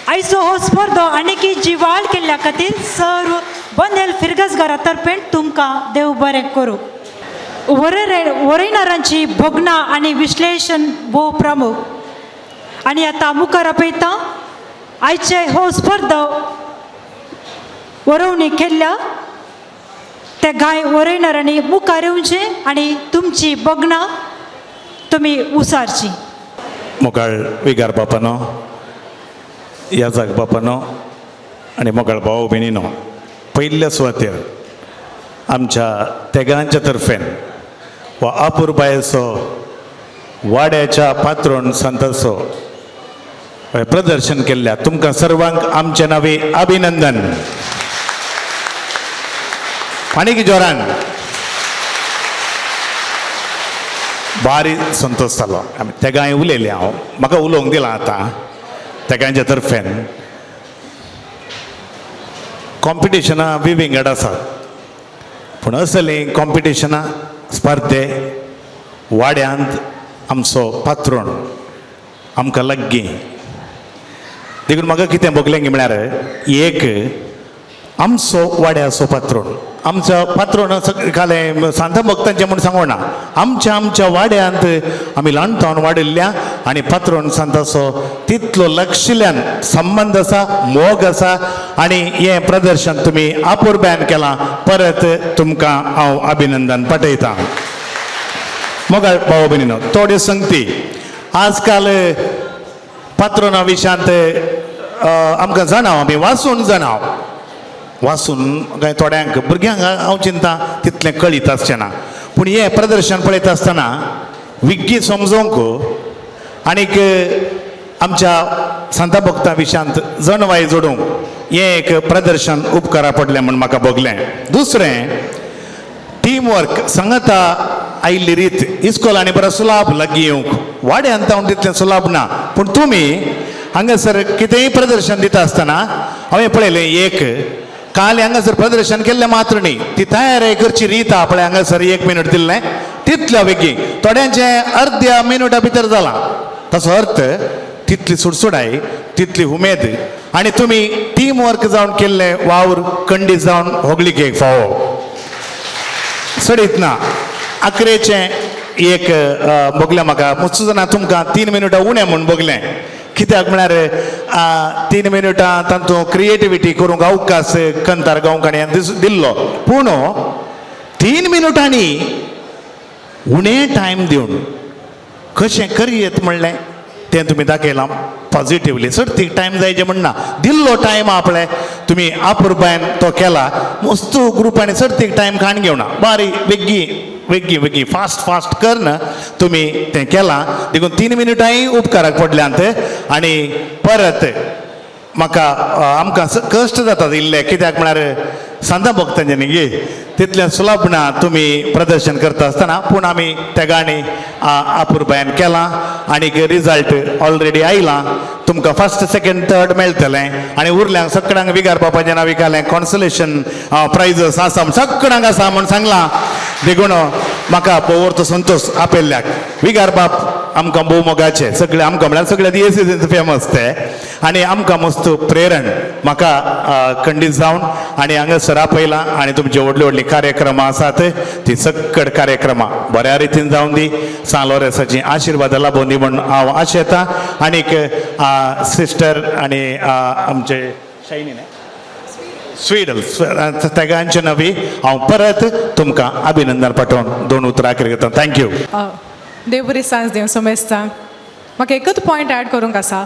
आयचो हो स्पर्धो आनीक जिवाळ केल्ल्या खातीर सर्व बंदेल फिरगजगारा तर्फेन तुमकां देव बरें करूं. वरयणारांची भोगणां आनी विश्लेशण भोव प्रमुख. आनी आतां मुखार आपयता आयचे हो स्पर्धो वरोवणी केल्ल्या त्या गाय वरयणारांनी मुखार येवचें आनी तुमची भोगणां तुमी उसारची. मोगाळ विगार बापानो, याजाक बापानो आनी मोगाळ भाव भयणीनो, पयल्या सुवातेर आमच्या तेगांच्या तर्फेन वा अपुरबायेचो वाड्याच्या पात्रोण संताचो प्रदर्शन केल्ल्या तुमकां सर्वांक आमचे नावे अभिनंदन. आनीक जोरान बारी संतोश जालो. आमी तेगांय उलयले, हांव म्हाका उलोवंक दिलां आतां तेगांच्या तर्फेन. कॉम्पिटिशनां विविंगड आसात, पूण असलीं कॉम्पिटिशनां स्पर्धे वाड्यांत आमचो पात्रोण आमकां लागीं देखून म्हाका कितें भोगलें म्हळ्यार एक आमचो वाड्याचो पात्रोण, आमचो पात्रोण कालें सांता भक्तांचें म्हूण सांगोना, आमच्या आमच्या वाड्यांत आमी ल्हानपणान वाडिल्ल्या आनी पात्रोण सांताचो तितलो लक्षिल्ल्यान संबंद आसा, मोग आसा आनी हें प्रदर्शन तुमी अपुरबायेन केलां. परत तुमकां हांव अभिनंदन पाठयतां. मोगाळ भाव भयणीनो, थोड्यो संगती आजकाल पात्रोना विशयांत आमकां जाणाव, आमी वाचून जाणाव, वाचून कांय थोड्यांक भुरग्यांक हांव चिंता तितलें कळीत आसचें ना, पूण हें प्रदर्शन पळयता आसतना विग्गी समजोवंक आनीक आमच्या सांता भक्ता विशयांत जनवाय जोडूंक हें एक प्रदर्शन उपकारा पडलें म्हूण म्हाका भोगलें. दुसरें, टीम वर्क सांगाता आयिल्ली रीत इस्कोलांनी बरो सुलाभ लागीं येवंक, वाड्यांत हांव तितलें सुलाभ ना, पूण तुमी हांगासर कितेंय प्रदर्शन दिता आसतना हांवें पळयलें एक काल हांगासर प्रदर्शन केल्लें मात्र न्ही, ती तयारी करची रीत आहा पळय हांगासर एक मिनट दिल्लें तितल्या बेगीन थोड्यांचें अर्द्या मिनुटा भितर जालां. ताचो अर्थ तितली सुडसुडाय, तितली उमेद आनी तुमी टीम वर्क जावन केल्लें वावर खंडीत जावन होगळिकेक फावो. चडीत ना आकरेचें एक भोगलें म्हाका मुत्सू जाणां तुमकां 3 मिनुटां उणें म्हूण भोगलें, कित्याक म्हळ्यार 3 मिनुटां तातूंत क्रिएटिविटी करूंक अवकाश कंतार गांवकाणी दिल्लो, पूण 3 मिनुटांनी उणें टायम दिवन कशें करयेत म्हणलें तें तुमी दाखयलां पॉजिटिवली. सर्तीक टायम जायचे म्हण ना, दिल्लो टायम आपले तुमी अपुरबायेन तो केला. मस्तू ग्रुपांनी सर्तीक टायम काण घेवना, बारी बेगी बेगी बेगी फास्ट फास्ट करन तुमी तें केलां, देखून 3 मिनुटांय उपकाराक पडल्यांत. आनी परत म्हाका आमकां कश्ट जातात इल्ले, कित्याक म्हळ्यार सांता भक्तांचें न्ही गे तितलें सुलभ ना तुमी प्रदर्शन करता आसतना, पूण आमी तेगांनी अपुरबायेन केलां आनीक रिजल्ट ऑलरेडी आयलां. तुमकां फर्स्ट सेकेंड थर्ड मेळटलें आनी उरल्यांक सगळ्यांक विगार बापाचें नांव विकालें कॉन्सलेशन प्रायजस आसा सगळ्यांक आसा म्हूण सांगलां. देखून म्हाका भोव संतोश आपयल्ल्याक. विगार बाप आमकां भोव मोगाचे, सगळे आमकां म्हळ्यार सगळे दियेसीन फेमस ते, आनी आमकां मस्त प्रेरण म्हाका खंडीत जावन आनी हांगासर आपयलां. आनी तुमचे व्हडली व्हडली कार्यक्रमां आसात ती सक्कड कार्यक्रमां बऱ्या रितीन जावन दी, सान लोरेसाची आशिर्वाद लाबोवन दी म्हूण हांव आशेतां. आनीक सिस्टर आनी आमचे शायनी न्ही स्वीडल तेगांचे नवी हांव परत तुमकां अभिनंदन पाठोवन 2 उतरां आखरी करता. Thank you. देव बरी सांज देव सोमेस्तांक. म्हाका एकूच पॉयंट एड करूंक आसा.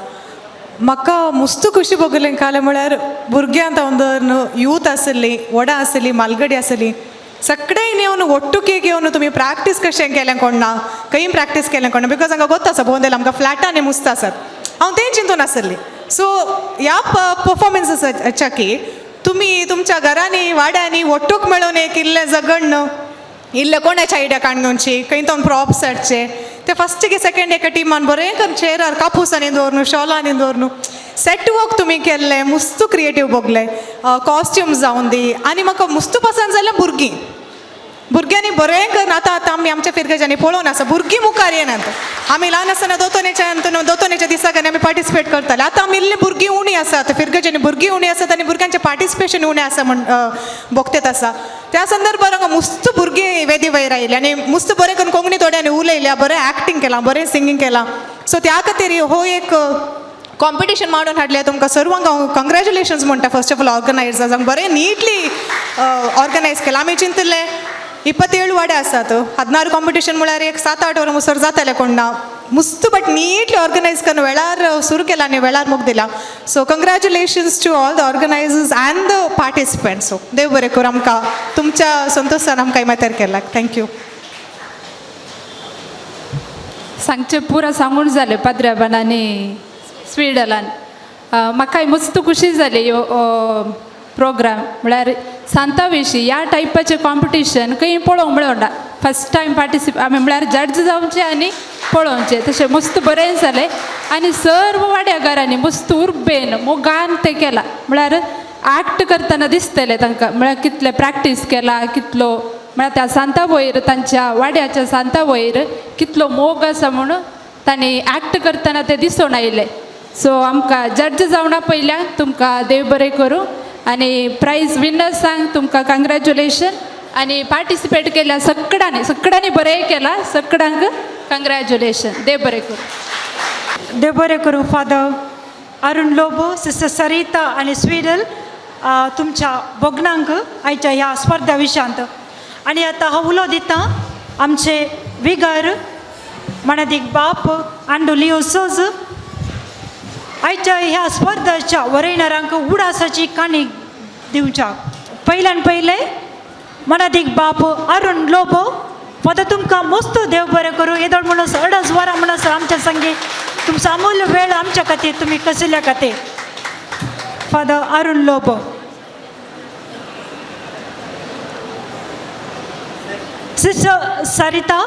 म्हाका मुस्तू खुशी भोगलें कालें म्हळ्यार भुरग्यांत हांव धर यूथ आसली, व्हडां आसली, मालगडी आसली, सगळें येवन ಒಟ್ಟುಗೆ घेवन तुमी प्रॅक्टीस कशें केलें कोण ना, खंय प्रॅक्टीस केलें कोण ना, because हांगा गोत आसा भोंवदेल आमकां फ्लॅटांनी मुस्त आसात, हांव तें चिंतून आसली. सो ह्या पफॉर्मन्साच्या की तुमी तुमच्या घरांनी वाड्यांनी ಒಟ್ಟುಕ್ मेळोवन एक इल्लें झगडण इल्लें कोणाच्या आयडिया काडून घेवची, खंय तो प्रॉप्स हाडचे ते फस्टगे सेकेंड एका टिमान बरें करून चेरार कापूसांनी दवरनु शॉलांनी दवरनु सेट वर्क तुमी केल्लें मुस्तू क्रिएटीव भोगलें, कॉस्ट्युम्स जावन दी. आनी म्हाका मुस्तू पसंत जालें भुरगीं भुरग्यांनी बरें करून आतां आतां आमी आमच्या फिरगजांनी पळोवन आसा भुरगीं मुखार येनात. आमी ल्हान आसतना दोतोनेच्या दोतोनेच्या दिसाक आमी पार्टिसिपेट करताले. आतां आमी इल्ली भुरगीं उणी आसात, फिरगजांनी भुरगीं उणी आसात आनी भुरग्यांचें पार्टिसिपेशन उणें आसा म्हण भोगतेत आसा. त्या संदर्भार हांगा मस्त भुरगीं वेदी वयर आयली आनी मस्त बरें करून कोंकणी थोड्यांनी उलयल्या, बरें एक्टींग केलां, बरें सिंगींग केलां. सो त्या खातीर हो एक कॉम्पिटिशन मांडून हाडलें. तुमकां सर्वांक हांव कंग्रेच्युलेशन्स म्हणटा. फर्स्ट ऑफ ऑल ऑर्गनायजर्सांक बरें निटली ऑर्गनायज केलां. आमी चिंतलें 27 वाडे आसात, 16 कॉम्पिटिशन म्हळ्यार एक 7-8 वरां मुसर जातालें कोण ना, मस्त बट निटली ऑर्गनायज करून वेळार सुरू केला आनी वेळार मुगदिला. So congratulations to all the organisers and the participants. So देव बरें करूं आमकां, तुमच्या संतोशान आमकां मात्यार केला. Thank you. सांगचें पुरा सांगून जालें पाद्र्याबान आनी स्वीडलान. म्हाकाय मस्त खुशी जाली ह्यो प्रोग्राम म्हळ्यार सांता विशीं ह्या टायपाचें कॉम्पिटिशन खंय पळोवंक मेळना. फस्ट टायम पार्टिसिपेट आमी म्हळ्यार जज जावचें आनी पळोवचें, तशें मस्त बरें जालें. आनी सर्व वाड्याघरांनी मस्त उर्बेन मोगान तें केलां, म्हळ्यार एक्ट करतना दिसतलें तांकां, म्हळ्यार कितलें प्रॅक्टीस केला, कितलो म्हळ्यार त्या सांता वयर तांच्या वाड्याच्या सांता वयर कितलो मोग आसा म्हणून तांणी एक्ट करतना तें दिसून आयलें. सो आमकां जज जावना पयल्या तुमकां देव बरें करूं आनी प्रायज विनर्सांक तुमकां कंग्रेच्युलेशन आनी पार्टिसिपेट केल्या सगळ्यांनी सगळ्यांनी बरें केलां, सगळ्यांक कंग्रेच्युलेशन. देव बरें करूं. देव बरें करूं फादर अरुण लोबो, सिस्टर सरिता आनी स्वीडल तुमच्या भोगणांक आयच्या ह्या स्पर्धा विशयांत. आनी आतां हांव उलो दिता आमचे विगर मणादीक बाप आंडू लियो सोज आयच्या ह्या स्पर्धाच्या वरयणारांक उडासाची काणी दिवच्या. पयल्यान पयलें मनादीक बाप अरुण लोबो, फादर तुमकां मस्त देव बरें करूं. येदोळ म्हणस 2.5 वरां म्हणस आमच्या संगी तुमचो अमूल्य वेळ आमच्या खातीर तुमी कसिल्ल्या खातीर. Father Arun Lobo. Sister Sarita,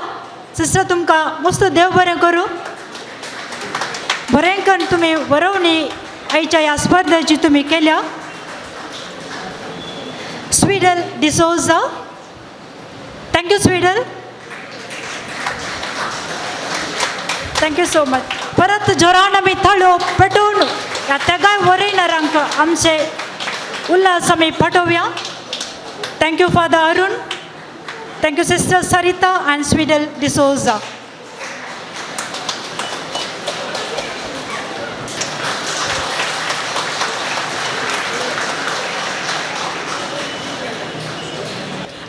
sister तुमकां मस्त देव बरें करूं. बरें करून तुमी बरोवणी आयच्या ह्या स्पर्धेची तुमी केल्या. Swedel D'Souza, thank you Swedel, thank you so much. परत जोरान आमी थाळो पेटोवन ह्या तेगाय वरयणारांक आमचे उल्हास आमी पाठोवया. Thank you father Arun, thank you sister Sarita and Swedel D'Souza.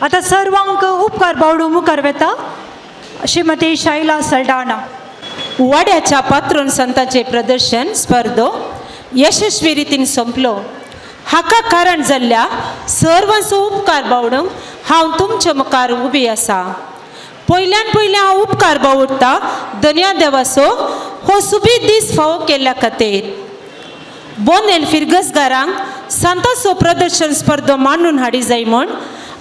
आतां सर्वांक उपकार बावडू मुखार वेता श्रीमती शैला सल्डाना. वाड्याच्या पात्रोन संतांचे प्रदर्शन स्पर्धो यशस्वी रितीन सोंपलो. हाका कारण जाल्ल्या सर्वांचो उपकार बावडूंक हांव तुमच्या मुखार उबी आसा. पयल्यान पयलें हांव उपकार बावडटा धन्या देवाचो हो सुबीत दीस फावो केल्ल्या खातीर. बोनेल फिरगसगारांक सांताचो प्रदर्शन स्पर्धो मांडून हाडी जाय म्हूण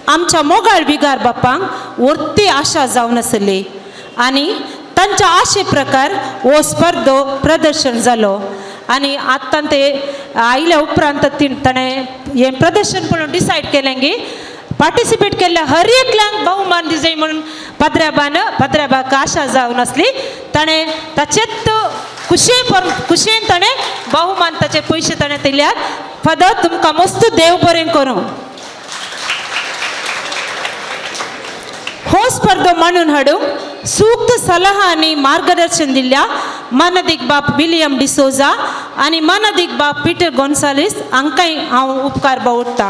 आमच्या मोगाळ विगार बापांक वर्ती आशा जावन आसली आनी तांच्या आशे प्रकार हो स्पर्धो प्रदर्शन जालो. आनी आतां ते आयल्या उपरांत ताणें हें प्रदर्शन पळोवन डिसायड केलें की पार्टिसिपेट केल्ल्या हर एकल्यांक बहुमान दिजाय म्हणून पाद्र्याबान पाद्र्याबाक आशा जावन आसली. ताणें ताचेच खुशयेन ताणें बहुमान ताचे पयशे ताणें दिल्यात. फादर तुमकां मस्त देव बरें करूं. हो स्पर्धो मांडून हाडूंक सूक्त सलाह आनी मार्गदर्शन दिल्ल्या मानादीक बाप विलियम डिसोजा आनी मानादीक बाप पिटर गोन्सालीस हांकांय हांव उपकार बावडटा.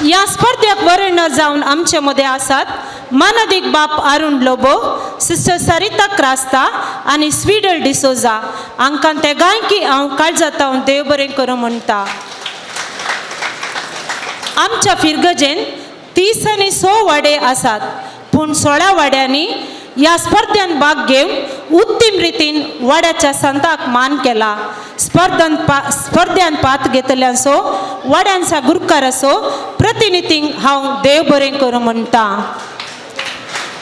ह्या स्पर्धेक वर्ण जावन आमचे मदें आसात मानादीक बाप अरुण लोबो, सिस्टर सरिता क्रास्ता आनी स्वीडल डिसोजा हांकां तेगांयकी हांव काळजांत देव बरें करूं म्हणटा. आमच्या फिरगजेन 30 आनी 100 वाडे आसात, पूण 16 वाड्यांनी ह्या स्पर्धेन भाग घेवन उत्तम रितीन वाड्याच्या संताक मान केला. स्पर्ध्यान पात घेतल्यांचो वाड्यांचा गुरकाराचो प्रतिनिधींक हांव देव बरें करूं म्हणटा.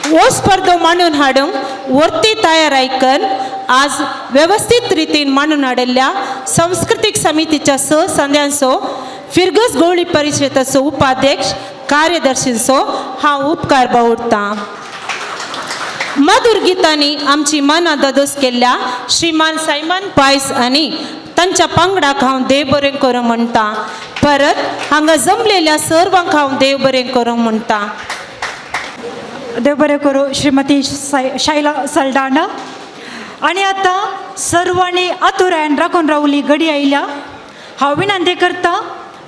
हो स्पर्धो मांडून हाडूंक वर्ती तयार आयकन आज वेवस्थीत रितीन मांडून हाडिल्ल्या सांस्कृतीक समितीच्या 6 संद्यांचो फिरगस गवळी परिशदेचो उपाध्यक्ष कार्यदर्शींचो हांव उपकार बावुडटां. मधुर गितांनी आमची मनां ददोस केल्ल्या श्रीमान सायमन पायस आनी तांच्या पंगडाक हांव देव बरें करूं म्हणटा. परत हांगा जमलेल्या सर्वांक हांव देव बरें करूं म्हणटा. देव बरें करूं श्रीमती शैला सल्डाना. आनी आतां सर्वांनी आतुरायन राखून रावली घडी आयल्या. हांव विनंती करता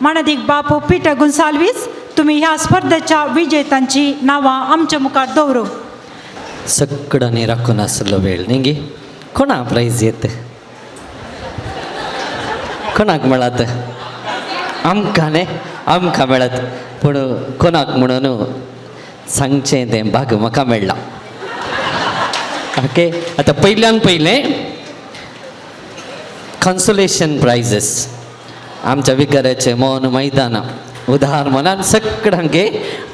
मानादीक बापू पिटर गुन्साल्वीस तुमी ह्या स्पर्धेच्या विजेत्यांची नांवां आमच्या मुखार दवरूं. सगळ्यांनी राखून आसलो वेळ न्ही गे. कोणा प्रायज येत कोणाक मेळत? आमकां न्ही, आमकां मेळत, पूण कोणाक म्हणून सांगचें तें भाग म्हाका मेळ्ळा. ओके, आतां पयल्यान पयलें कन्सोलेशन प्रायझीस आमच्या विकाराचें मौन मैदाना उदार मनान सगळ्यांक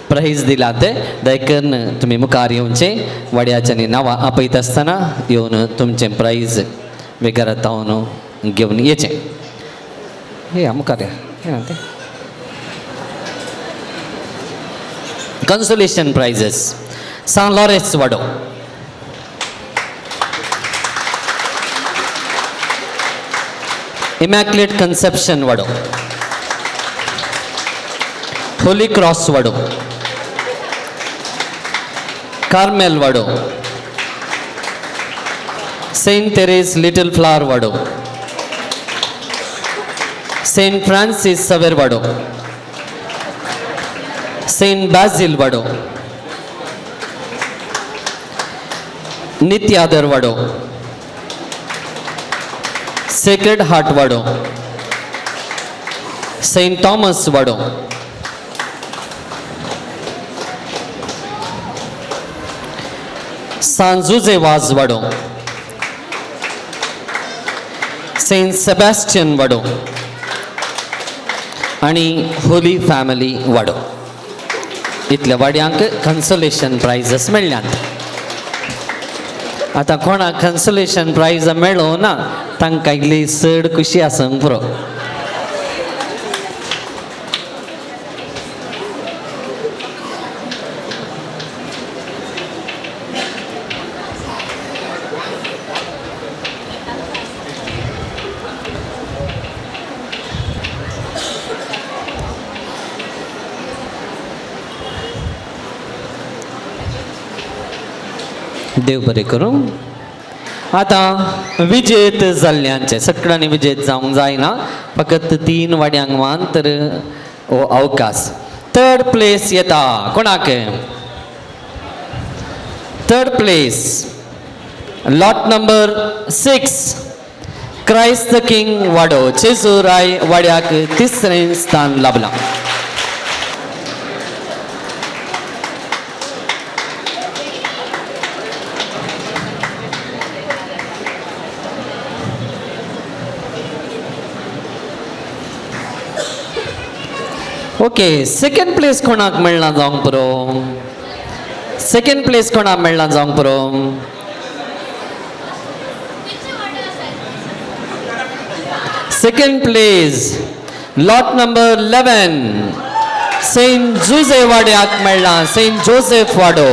प्रायज दिला ते देखून तुमी मुखार येवचें वाड्याच्यांनी नांवां आपयता आसतना येवन तुमचें प्रायज विकारांत घेवन येचें. हे मुखार या तें कन्सोलेशन प्रायझीस सांत लॉरेन्स वाडो, इमॅक्युलेट कन्सेप्शन वाडो, होली क्रॉस वाडो, कार्मेल वाडो, सेंट तेरेस लिटल फ्लावर वाडो, सेंट फ्रांसीस सवेर वाडो, सेंट बाझील वाडो, नित्यादर वाडो, सेक्रेड हार्ट वाडो, सेंट थॉमस वाडो, सांत जुझे वाज वाडो, सेंट सेबॅस्टियन वाडो आनी होली फॅमिली वाडो. इतल्या वाड्यांक कन्सोलेशन प्रायझीस मेळ्ळ्यात. आतां कोणाक कन्सोलेशन प्रायज मेळो ना तांकां इल्ली चड खुशी आसूंक पुरो. देव बरें करूं. आतां विजेत जाल्ल्यांचे सगळ्यांनी विजेत जावंक जायना, फकत 3 वाड्यांक मान तर हो अवकाश. थर्ड प्लेस येता कोणाक? Third place lot number 6 Christ the King वाडो, जेजूराय वाड्याक तिसरें स्थान लाभलां. ओके, सेकंड प्लेस कोणाक मेळना जावंक पुरो? सेकंड प्लेस कोणाक मेळना जावंक पुरो? Second place lot number 11 Saint Jose वाड्याक मेळ्ळा, सेंट जोसेफ वाडो.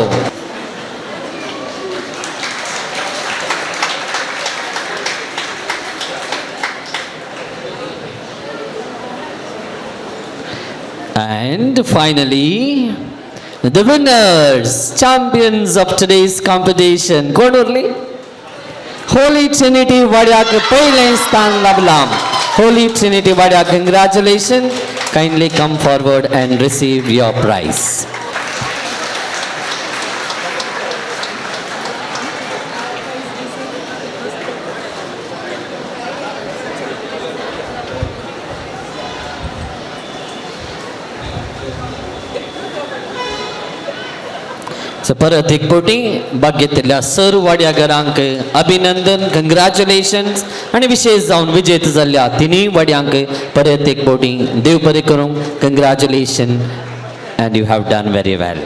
And finally, the winners, champions of today's competition. कोण उरली? Holy Trinity वाड्याक पयलें स्थान लाभलां. Holy Trinity वाड्याक congratulations. Kindly come forward and receive your prize. परत एक पवटी बागेंतल्या सर्व वाड्याघरांक अभिनंदन, कंग्रॅच्युलेशन्स आनी विशेश जावन विजेत जाल्ल्या तिनूय वाड्यांक परत एक पवटी देव बरें करूंक congratulation and you have done very well.